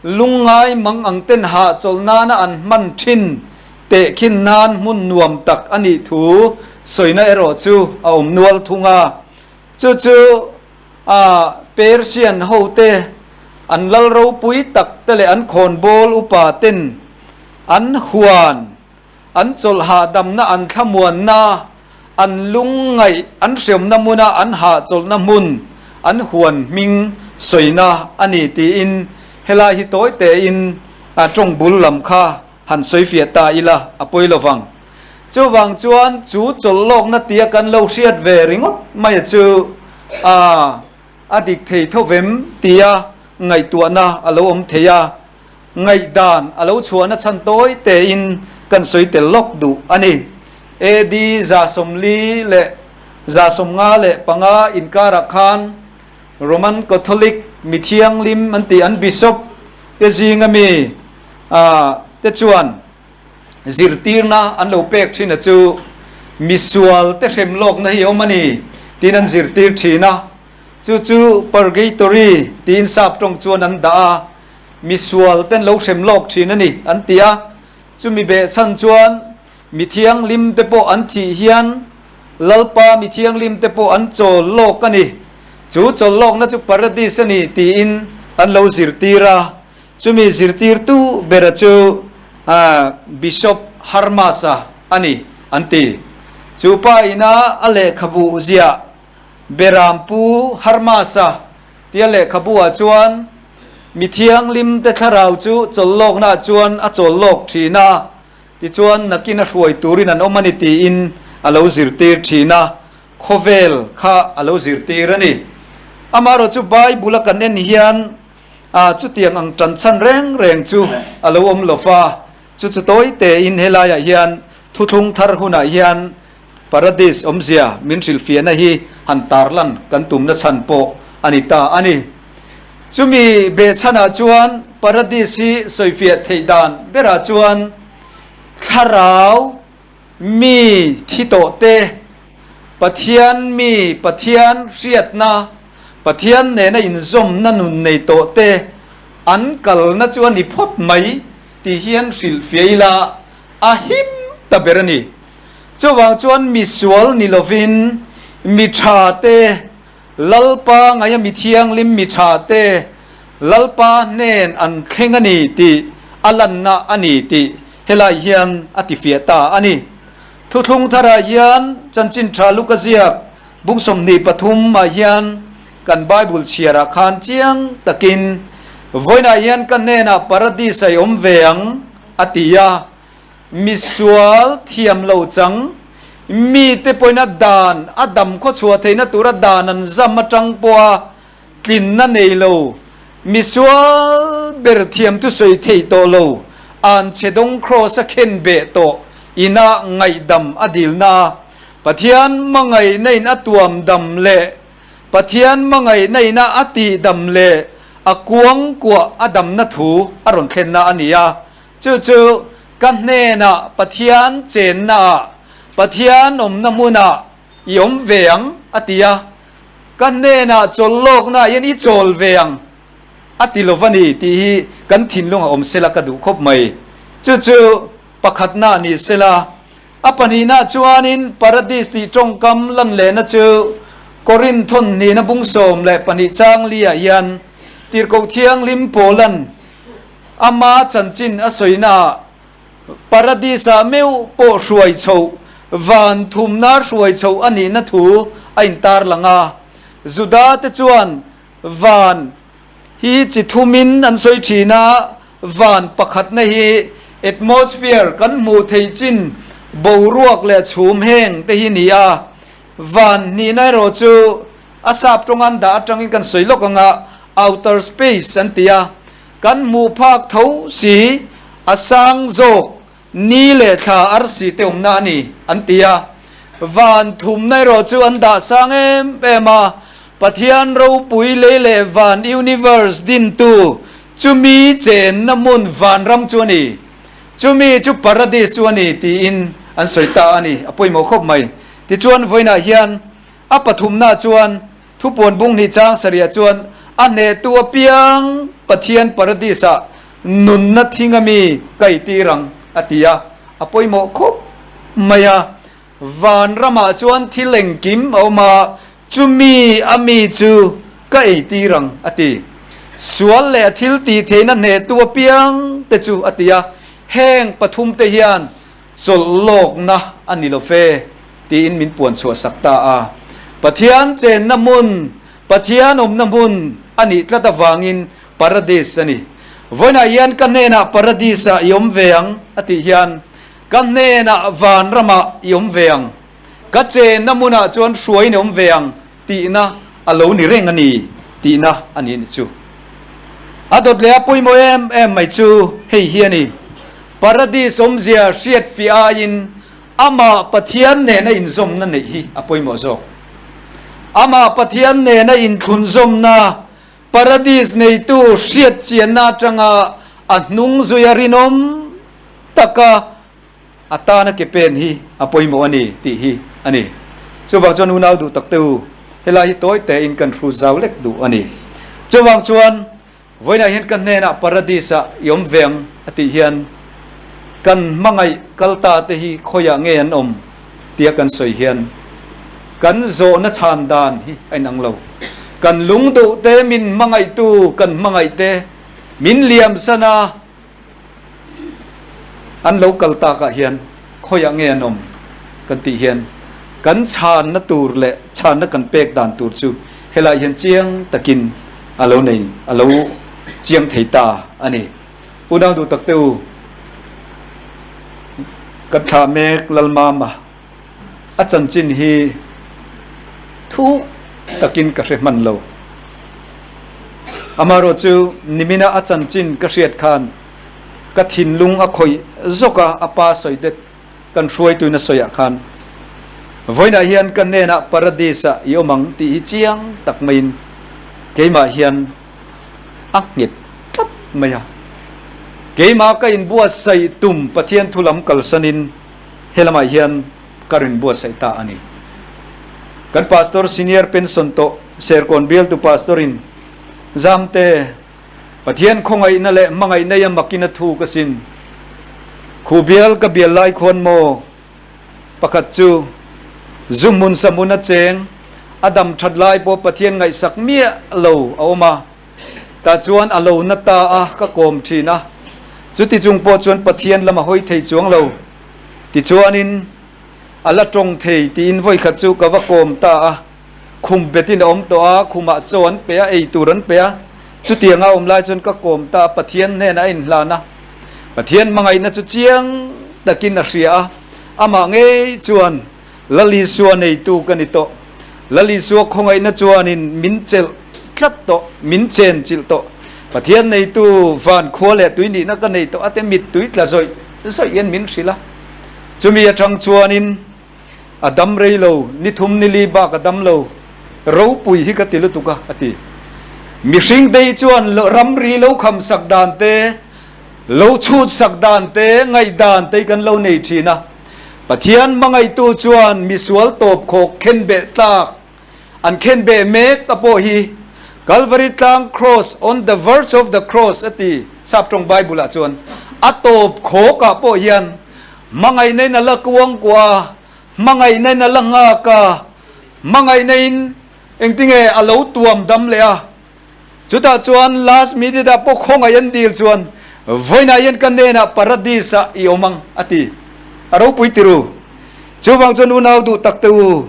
Lungngai mang ang ten hahchawlh nana an hman thin tehkhin nan hmun nuam tak a nih thu sawina erawh chu a awm nual thung a. Chu chu a Persian hote an lal ropui tak te leh an khawnbawl upa ten an huan an chawlh hahdamna an thlamuanna an lungngaih an hriamna hmuna an hahchawlhna hmun an huan hming sawina a ni tiin helai hi tawi tein tawng bul lam kha han sawi fiah ta ila a pawi lo vang. Chuvang chuan chu chawlh lawkna tia kan lo hriat ve ringawt mai a chu a a dik thei tho vem tia ngaihtuahna a lo awm thei a. Ngaihdan a lo chhuahna chhan tawi tein kan sawi tel lawk duh a ni. AD 1455 inkarah khan Roman Catholic mi thianghlim an tih an Bishop te zinga mi te chuan zirtirna an lo pek thin a chu misual te hrem lawkna hi a awm a ni tiin an zirtir thin a. Chu chu Purgatory tiin sap tawng chuan an dah a. Misual ten lo hrem lawk thin a ni, an ti a. Chumi behchhan chuan mi thianghlim te pawh an thih hian Lalpa mi thianghlim te pawh an chawl lawk a ni. Chu chawl lawkna chu Paradis a ni tiin an lo zirtir a. Chumi zirtirtu bera chu Bishop Harmas-a a ni, an ti. Chu pa ina a lehkhabu ziah Berampu Harmas-a tia lehkhabu-ah chuan Mi thianghlim te thlarau chu chawlhlawknaah chuan a chawllawk thin a, tichuan nakin a hruai turin an awm a ni tiin a lo zirtir thin a, khawvel kha a lo zirtir a ni. Amaherawh chu Bible a kan en hian chutiang ang tan chhan reng reng chu a lo awm lo va, chu chu tawi tein helaiah hian thuthlung thar hunah hian Paradis awmzia min hrilhfiahna hi han tarlan kan tumna chhan pawh a ni ta a ni. Chumi behchhanah chuan Paradis hi sawifiah theih dan berah chuan thlarau mi thi tawh te, Pathian mi Pathian hriatna, Pathian nena inzawmna nun nei tawh te an kalna chu a ni phawt mai tih hian hrilhfiah ila a him ta ber a ni. Chuvang chuan mi sual ni lovin mi tha te, Lalpa ngaia mi thianghlim mi tha te Lalpa hnen an thleng a ni tih a lanna a ni tih helai hian a tifiah ta a ni. Thuthlung tharah hian Chanchin Tha Luka ziak bung 23 ah hian kan Bible chhiarah khan chiang takin vawiinah hian ka hnenah Paradis a i awm ve ang a ti a. Misual thiam lo chang, mite pawhin a dan a dam khaw chhuah theihna tura dan an zam atang pawha tlinna nei lo, misual ber thiam chu sawi thei tawh lo, an chhe dawng kraws a khen beh tawh ina ngaihdam a dilna a, Pathian hmangaihna in a tuam dam leh Pathian hmangaihna ina a tih dam leh a kuang kuah a damna thu a rawn thlenna a ni a. Chu chu ka hnenah Pathian chennaah, Pathian awmna hmunah i awm ve ang, a ti a. Ka hnenah chawl lawknaah hian i chawl ve ang, a ti lo va ni tih hi kan thinlungah awm sela ka duh khawp mai. Chu chu pakhatna ni sela, a pahnihna chuanin Paradis tih tawngkam lan lehna chu Korinth thawnhnihna bung 12 chang liah hian Tirhkoh Thianghlim Paulan Ama chanchin a sawinaah Paradis-ah meuh pawh hruai chhoh, van thumna hruai chhoh a nihna thu a intar lang a. Juda-te chuan van hi chi thumin an sawi thin a, van pakhatna hi atmosphere kan hmuh theih chin boruak leh chhum heng te hi ni a, van hnihna erawh chu a sap tawng an dah atangin kan sawi lawk ang a, outer space an ti a. Kan hmuh phak tho si, a sang zawk ni leh thla arsi te awmna a ni, an ti a. Van thumna erawh chu an dah sang em em a, Pathian ropui lei leh van universe dintu chumi chenna hmun vanram chu a ni, chumi chu paradis chu a ni tiin an sawi ta a ni, a pawimawh khawp mai. Tichuan vawiinah hian a pathumna chuan Thupuan bung hnih chang sarihah chuan a hnehtu apiang Pathian Paradis-ah nunna thing ami ka eitir ang, a ti a. A pawimawh khawp mai a. Vanramah chuan thil engkim a awm a, chumi a mi chu ka eitir ang, a ti. Sual leh a thil tih theihna hnehtu apiang te chu, a ti a. Heng pathumte hian chawlh lawkna a ni lo fe, tiin min puan chhuah sak ta a. Pathian chenna hmun, Pathian awmna hmun a nih tlat avangin Paradis a ni. Vawiinah hian ka hnenah Paradis-ah i awm ve ang, a tih hian Ka hnenah vanramah i awm ve ang, ka chenna hmunah chuan hruaiin i awm ve ang tihna a lo ni reng a ni tihna a ni ni chu. A dawt leh a pawimawh em em mai chu hei hi a ni, Paradis awmzia hriat fiah aiin amah Pathian nena inzawmna neih hi a pawimawh zawk. Amah Pathian nena inthlunzawmna Paradis neitu hriat chianna atanga a hnung zuia rinawm taka a tana ke pen hi a pawimawh a ni tih hi a ni. Chuvang chuan unau duh tak te u, helai hi tawi tein kan hru zau lek duh a ni. Chuvang chuan vawiinah hian ka hnenah Paradis-ah i awm ve ang a tih hian kan hmangaih kal ta te hi khawiah nge an awm tia kan sawi hian kan zawhna chhan dan hi a inang lo. Kan lung duh te, min hmangaihtu kan hmangaih te, min liam sana an lo kal takah hian khawiah nge an awm kan tih hian kan chhanna tur leh chhanna kan pek dan tur chu helai hian chiang takin a lo nei a lo chiang thei ta a ni. Unau duh tak te u, kan thlah mek Lalmama a chanchin hi thuk takin ka hre hman lo. Amaherawh chu nimina a chanchin ka hriat khan ka thinlung a khawih zawk a, a pa sawi det kan hruaituin a sawiah khan vawiinah hian ka hnenah Paradis-ah i awm ang tih hi chiang tak maiin keimah hian a nghet tlat mai a. Keimah ka inbuatsaih tum Pathian thu lam kalsanin he lamah hian ka rawn buatsaih ta a ni. Kan Pastor Senior Pension tawh Serkawn bialtu Pastor-in Zamte, Pathian khawngaihna leh hmangaihna i a makin a thuk asin. Khu bial ka bial lai khuan maw? Pakhat chu, zu hmun sa hmun a cheng, a dam that lai pawh Pathian ngaihsak miah lo a awm a. Tah chuan a lo na ta a, ka kawm thin a. Chuti chung pawh chuan Pathian lam a hawi thei chuang lo. Tichuanin, a la tawng thei tiin vawikhat chu ka va kawm ta a. Khum betin a awm tawh a, khumah chaw an pe a, ei tur an pe a. Chutianga awm lai chuan ka kawm ta a, Pathian hnenah a inhlan a. Pathian hmangaihna chu chiang takin a hria a, amah ngei chuan Lal Isua neitu ka ni tawh. Lal Isua khawngaihna chuanin min chelh tlat tawh, min chen chilh tawh. Pathian neitu van khua leh tui nihna ka nei tawh a te mittui tla zawih zawih hian min hrilh a. Chumi atang chuanin a dam rei lo, ni thum ni li bak a dam lo, ropui hi ka ti lutuk a, a ti. Mihring te hi chuan ramri lo kham sak dan te, lo chhut sak dan te, ngaihdan te hi kan lo nei thin a. Pathian hmangaihtu chuan misual tawp khawk khenbeh tlak an khenbeh mek a pawh hi Calvary tlang cross on the verge of the cross a ti Saptawng Bible ah chuan a tawp khawk ah pawh hian hmangaihna in a la kuang kuah a, hmangaihna in a la nghak a, hmangaihna in engtinge a lo tuam dam leh a. Chutah chuan last minute ah pawh khawngaih an dil chuan vawiinah hian ka hnenah paradis ah i awm ang a ti. A ropui ti ru. Chuvang chuan unau duh tak te u,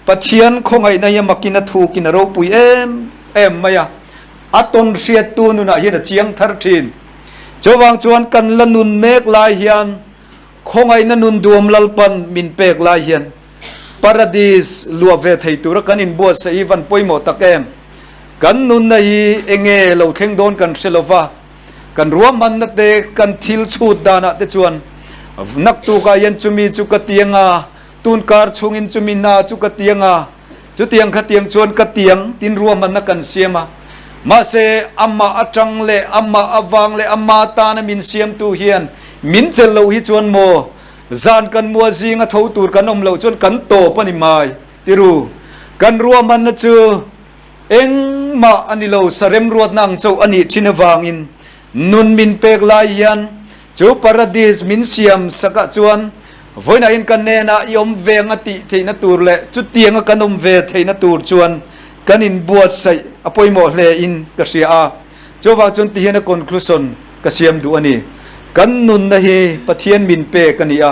Pathian khawngaihna hi a makin a thukin a ropui em em mai a, a tawn hriattu nunah hian a chiang thar thin. Chuvang chuan kan la nun mek lai hian khawngaihna nun duam Lalpan min pek lai hian Paradis luah ve thei tura kan inbuatsaih hi van pawimawh tak em? Kan nunna hi enge lo thleng dawn kan hre lova, kan ruahmanna te, kan thil chhut danah te chuan naktukah hian chumi chu ka tiang a, tunkar chhungin chumi hna chu ka tiang a, chutiang khatiang chuan ka tiang tin ruahmanna kan siam a. Mahse, amah atang leh amah avang leh ama tana min siamtu hian min chelh loh hi chuan maw Zan kan mua zinga tho tur kan awm loh chuan kan tawp a ni mai tiru. Kan ruahmanna chu engmah a ni lo, sarem ruatna ang chauh a nih thin avangin. Nun min pek lai hian chu paradis min siam sakah chuan vawiinah hian ka hnenah i awm ve ang a tih theihna tur leh chutianga kan awm ve theihna tur chuan kan inbuatsaih a pawimawh hle in ka hria a. Chuvang chuan tihian a conclusion ka siam duh a ni. Kan nunna hi Pathian min pek a ni a,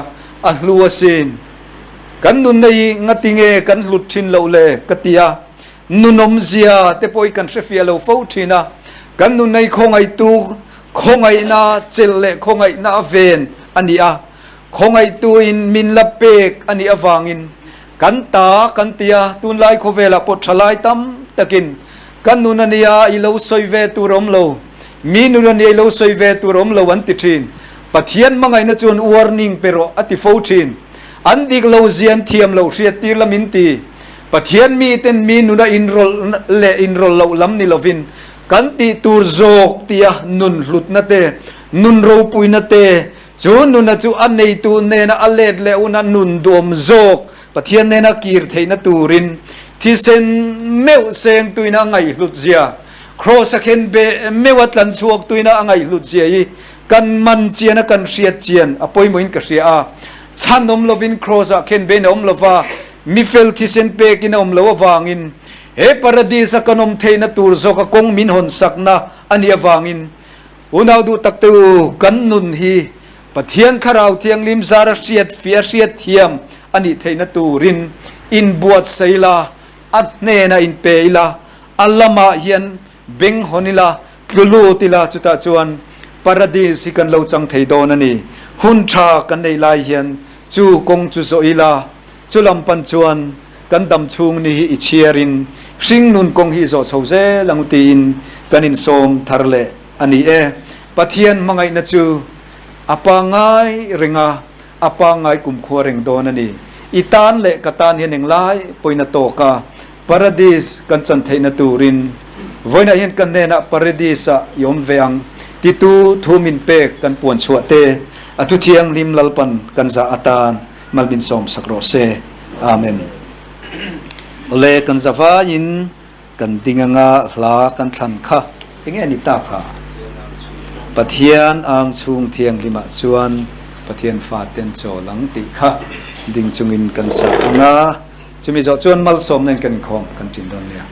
a hlu asin. Kan nunna hi ngatinge kan hlut thin loh le ka ti a. Nunawmzia te pawh hi kan hrefiah lo fo thin a, kan nunna hi khawngaihtu khawngaihna chelh leh khawngaihna a ven a ni a, khawngaihtuin min la pek a nih avangin kan ta kan ti a, tunlai khawvelah pawh thalai tam takin kan nun a nia i lo sawi ve tur awm lo, mi nun a nia i lo sawi ve tur awm lo an ti thin. Pathian hmangaihna chuan warning pe rawh a ti fo thin. An dik lo zian thiam lo hriattir la min ti. Pathian miten mi nuna inrawlh leh inrawlh loh lam ni lovin kan tih tur zawk tia nun hlutna te, nun ropuina te, chu nuna chu a neitu nena a let leh huna nun duam zawk Pathian nena kir theihna turin thisen meuh seng tuina a ngaihhlut zia, Kraws a khen be meuh a tlan chhuak tuina a ngaihhlut zia hi kan man chian a kan hriat chian a pawimawhin ka hria a. Chhan awm lovin Kraws ah khen bein a awm lova, Mifel thisen pekin a awm loh avangin he Paradis-a kan awm theihna tur zawka kawng min hawn sakna a nih avangin unau duh tak te u, kan nun hi Pathian Thlarau Thianghlim zara hriat fiah hriat thiam a nih theihna turin inbuatsaih ila, a hnenah inpe ila, a lamah hian beng hawn ila, tlu lut ila, chutah chuan Paradis hi kan lo chang thei dawn a ni. Hun tha kan neih lai hian chu kawng chu zawh ila, Chu lam pan chuan kan dam chhung ni hi i chhiarin hringnun kawng hi i zawh chho zel ang tiin kan insawm thar leh a ni e. Pathian hmangaihna chu a pangngai reng a, a pangngai kumkhua reng dawn a ni. I tan leh ka tan hian englai pawhin a tawk a, Paradis kan chan theihna turin vawiinah hian ka hnenah Paradis-ah i awm ve ang titu thu min pek kan puan chhuah te a thu thianghlim Lalpan kan zah atan Malmin sawm sak rawh se. Amen. Awle kan zavaiin kan ding anga hla kan thlan kha enge a ni ta kha? Pathian ang chhung thianghlimah chuan Pathian faten chawl ang tih kha ding chungin kan sa anga chumi zawh chuan malsawmna in kan inkhawm kan tin dawn nia.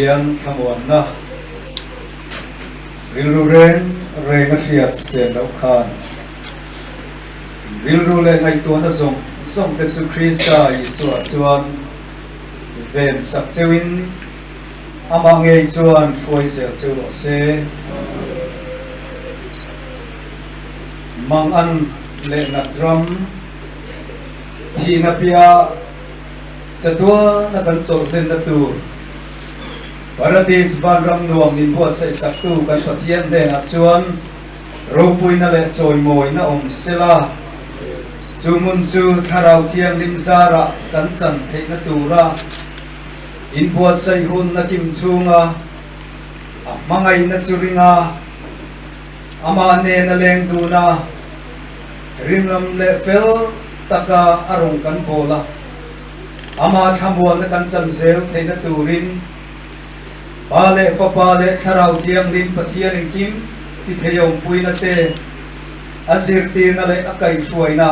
Pathian thlamuanna rilru reng reng a hriat sen loh khan rilru leh ngaihtuahna zawng zawng te chu Krista Isua chuan ven sak cheuhin amah ngei chuan hruai zel cheu rawh se. Mangan leh nat ram thihna piah chatuana kan chawlh hlenna tur Paradis vanram nuam min buatsaih saktu kan Pathian hnenah chuan ropuina leh chawimawina awm sela, chu hmun chu Thlarau Thianghlim zarah kan chan theihna tura inbuatsaih hun a kim chhunga a hmangaihna chu ringa amah nen a leng dun a, rinram leh fel taka a rawn kan bawl a, amah thlamuanna kan chan zel theihna turin Pa leh Fapa leh Thlarau Thianghlim Pathian engkim ti thei awmpuina te, a zirtirna leh a kaihhruaina,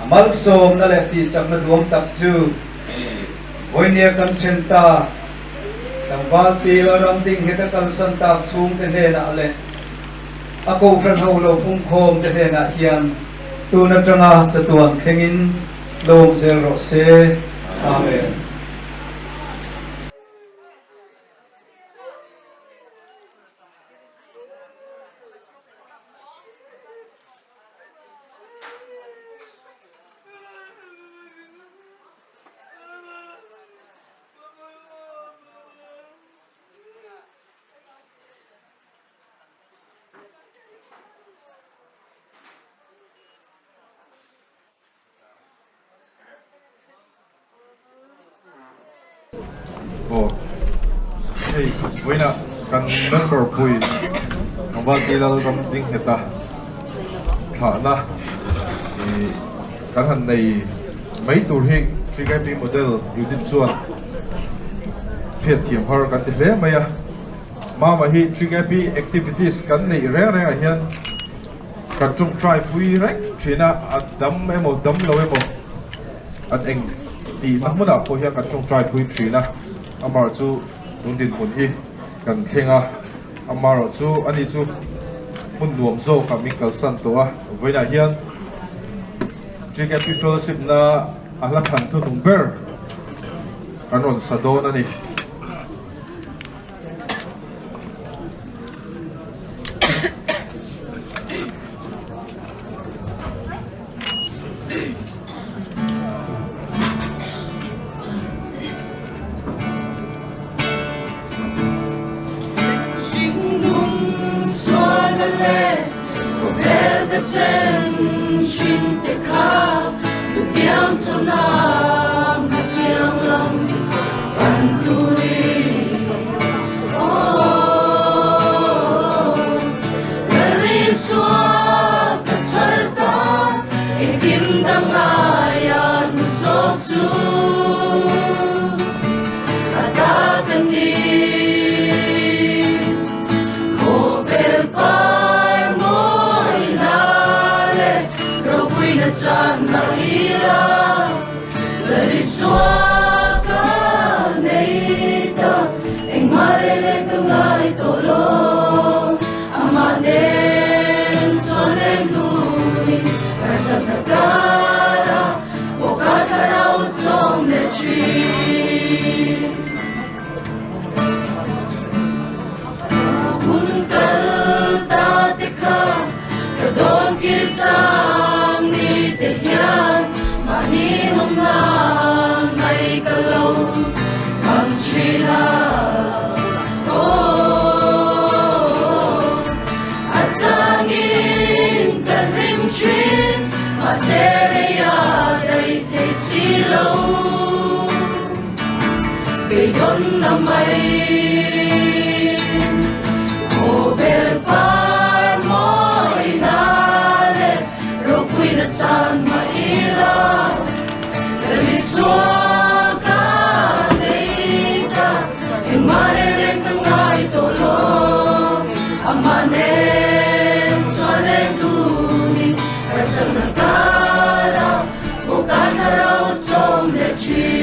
a malsawmna leh tihchakna duam tak chu vawinia kan then ta tlangval til a ram ding nghet a kalsan tak chhungte hnenah leh a kohhran ho lo pungkhawm te hnenah hian tun atanga chatuan thlengin lawm zel rawh se. Amen. Aw hei vawiinah kan member pui Tlangval Lal ram ding nghet a thlahna ih kan han nei mai tur hi Trigai P model unit chuan hriatthiam har kan ti hle mai a mama hi Trigai P activities kan neih reng reng ah hian kan tawngtai pui reng thin a a dam emaw dam lo emaw an eng tihna hmunah pawh hian kan tawngtai pui thin a amaherawh chu tun dinhmun hi kan thleng a amaherawh chu ani chu hmun nuam zawkah min kalsan tawh a vawiinah hian Tkp fellowship na a hla thlan thuhnung ber kan rawn sa dawn a ni.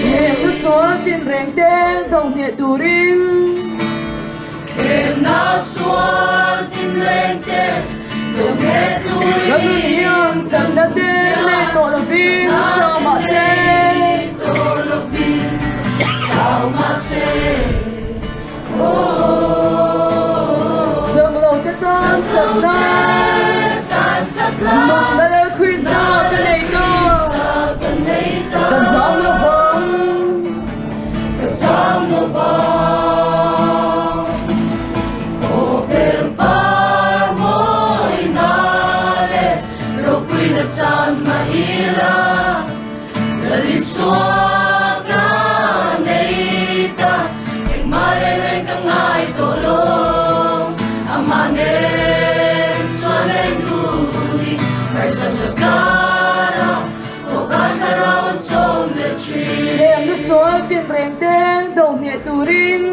Heng thu sawl tin reng te do hneh turin. Ka nun hian chakna te nei tawh lovin chau mah se. Chak lo te tan chakna, nunna leh Krista ka nei ta, ka zam lo vang. Heng sual tinreng te do hneh turin.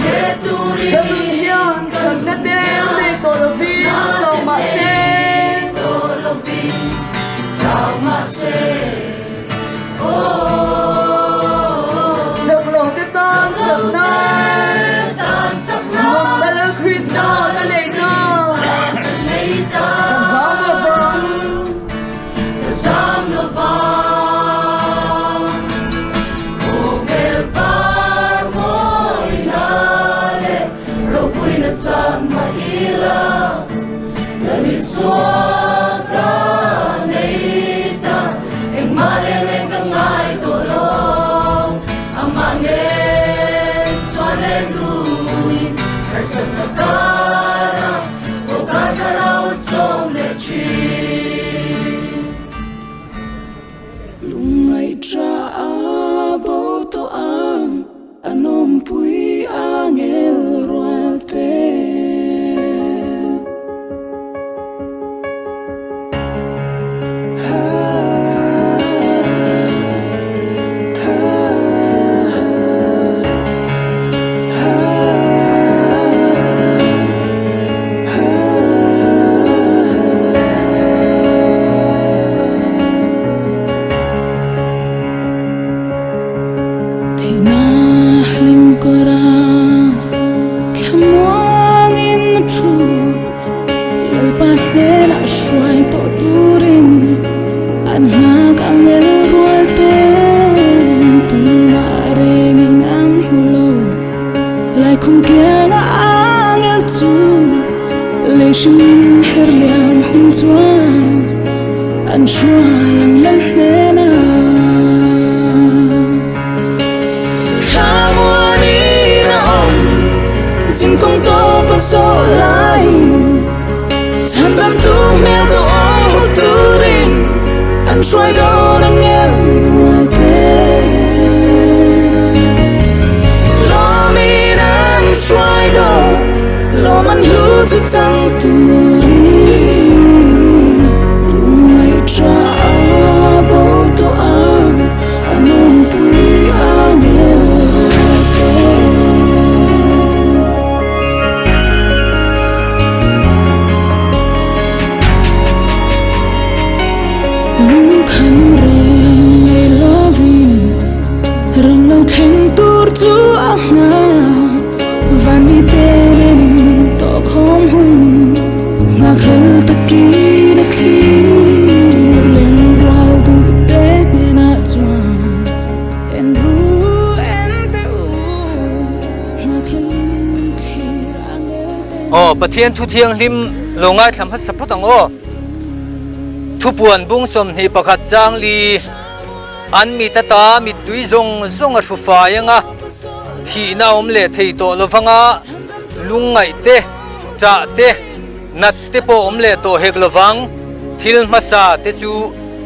Ka nun hian chakna te nei tawh lovin chau mah se. Chak lo te tan chakna nunna Lal Krista ka nei ta. Ka zam lo vang. Lungngaihṭha a bo tawh ang a nawmpui angel rual te. Theihna hlim kawr a thlamuangin a thu Lalpa hnenah hruai tawh turin an nghak ang el rual ten tumah rengin an hmu lo. Laikhum kianga angel chu lei hrim her liam hun chuan an hruai ang lal hnena. Thlamuanin a awm zingkawng tawp a zawh laiin chhandamtu hmel duhawm hmu turin an hruai dawn angel rual te. Lawmin an hruai dawn, lawm an hlu chu chang turin lungngaih tha a bo tawh ang a nawmpui angel rual te. Lungkham reng nei lovin ram lo thleng tur chu a hna van mi te nen tawh khawm hun nghakhlel takin a thlir leng rual duh te hnenah chuan en ru en te u nghakhlel thlir a ngel te. Aw Pathian thu thianghlim lo ngaithla hmasa phawt ang aw. Thupuan bung 21 chang li an mit ata mittui zawng zawng a hru fai ang a, thihna a awm leh thei tawh lo vang a, lungngaih te, ṭah te, nat te pawh awm leh tawh hek lo vang, thil hmasa te chu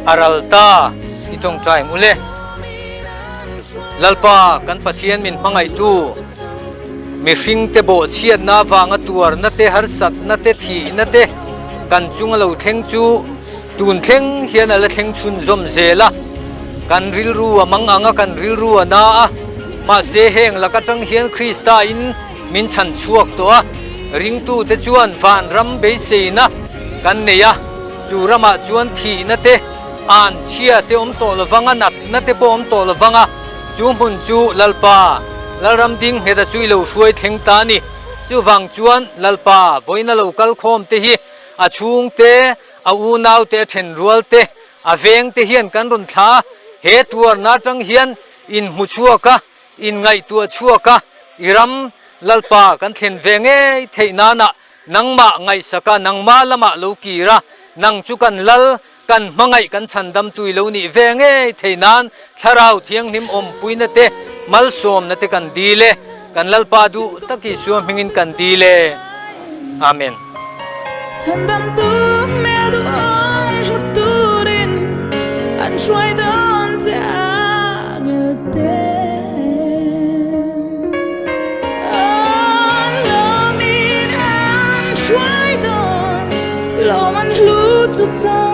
a ral ta i ṭawngṭai ang u le. Lalpa kan Pathian min hmangaihtu, mihringte bawhchhiatna avanga tuarna te, harsatna te, thihna te kan chunga lo thleng chu tun thleng hian a la thleng chhunzawm zel a. Kan rilru a mang ang a, kan rilru a na a, mahse heng lak atang hian Krista in min chhan chhuak tawh a, ringtute chuan vanram beiseina kan nei a, chu ramah chuan thihna te, anchhia te awm tawh lovang a, natna te pawh awm tawh lovang a. Chu hmun chu Lalpa, Lalram ding ngheta chu i lo hruai thleng ta a ni. Chuvang chuan Lalpa vawiin a lo kal khawm te hi a chhungte, a unaute, a thenrualte, a vengte hian kan rawn thla a. He tuarna atang hian inhmu chhuak a, inngaihtuah chhuak a, i ram Lalpa kan thlen ve ngei theih nanah nangmah ngaihsak a, nangmah lamah lo kir a, nang chu kan Lal, kan hmangaih kan chhandam tui lo nih ve ngei theih nan Thlarau Thianghlim awmpuina te, malsawmna te kan dil e. Kan Lalpa duh tak Isua hmingin kan dil e. Amen. Chhandamtu hmel duhawm hmu turin an hruai dawn che a ngelte. An lawmin an hruai dawn lawm an hlu chu chang.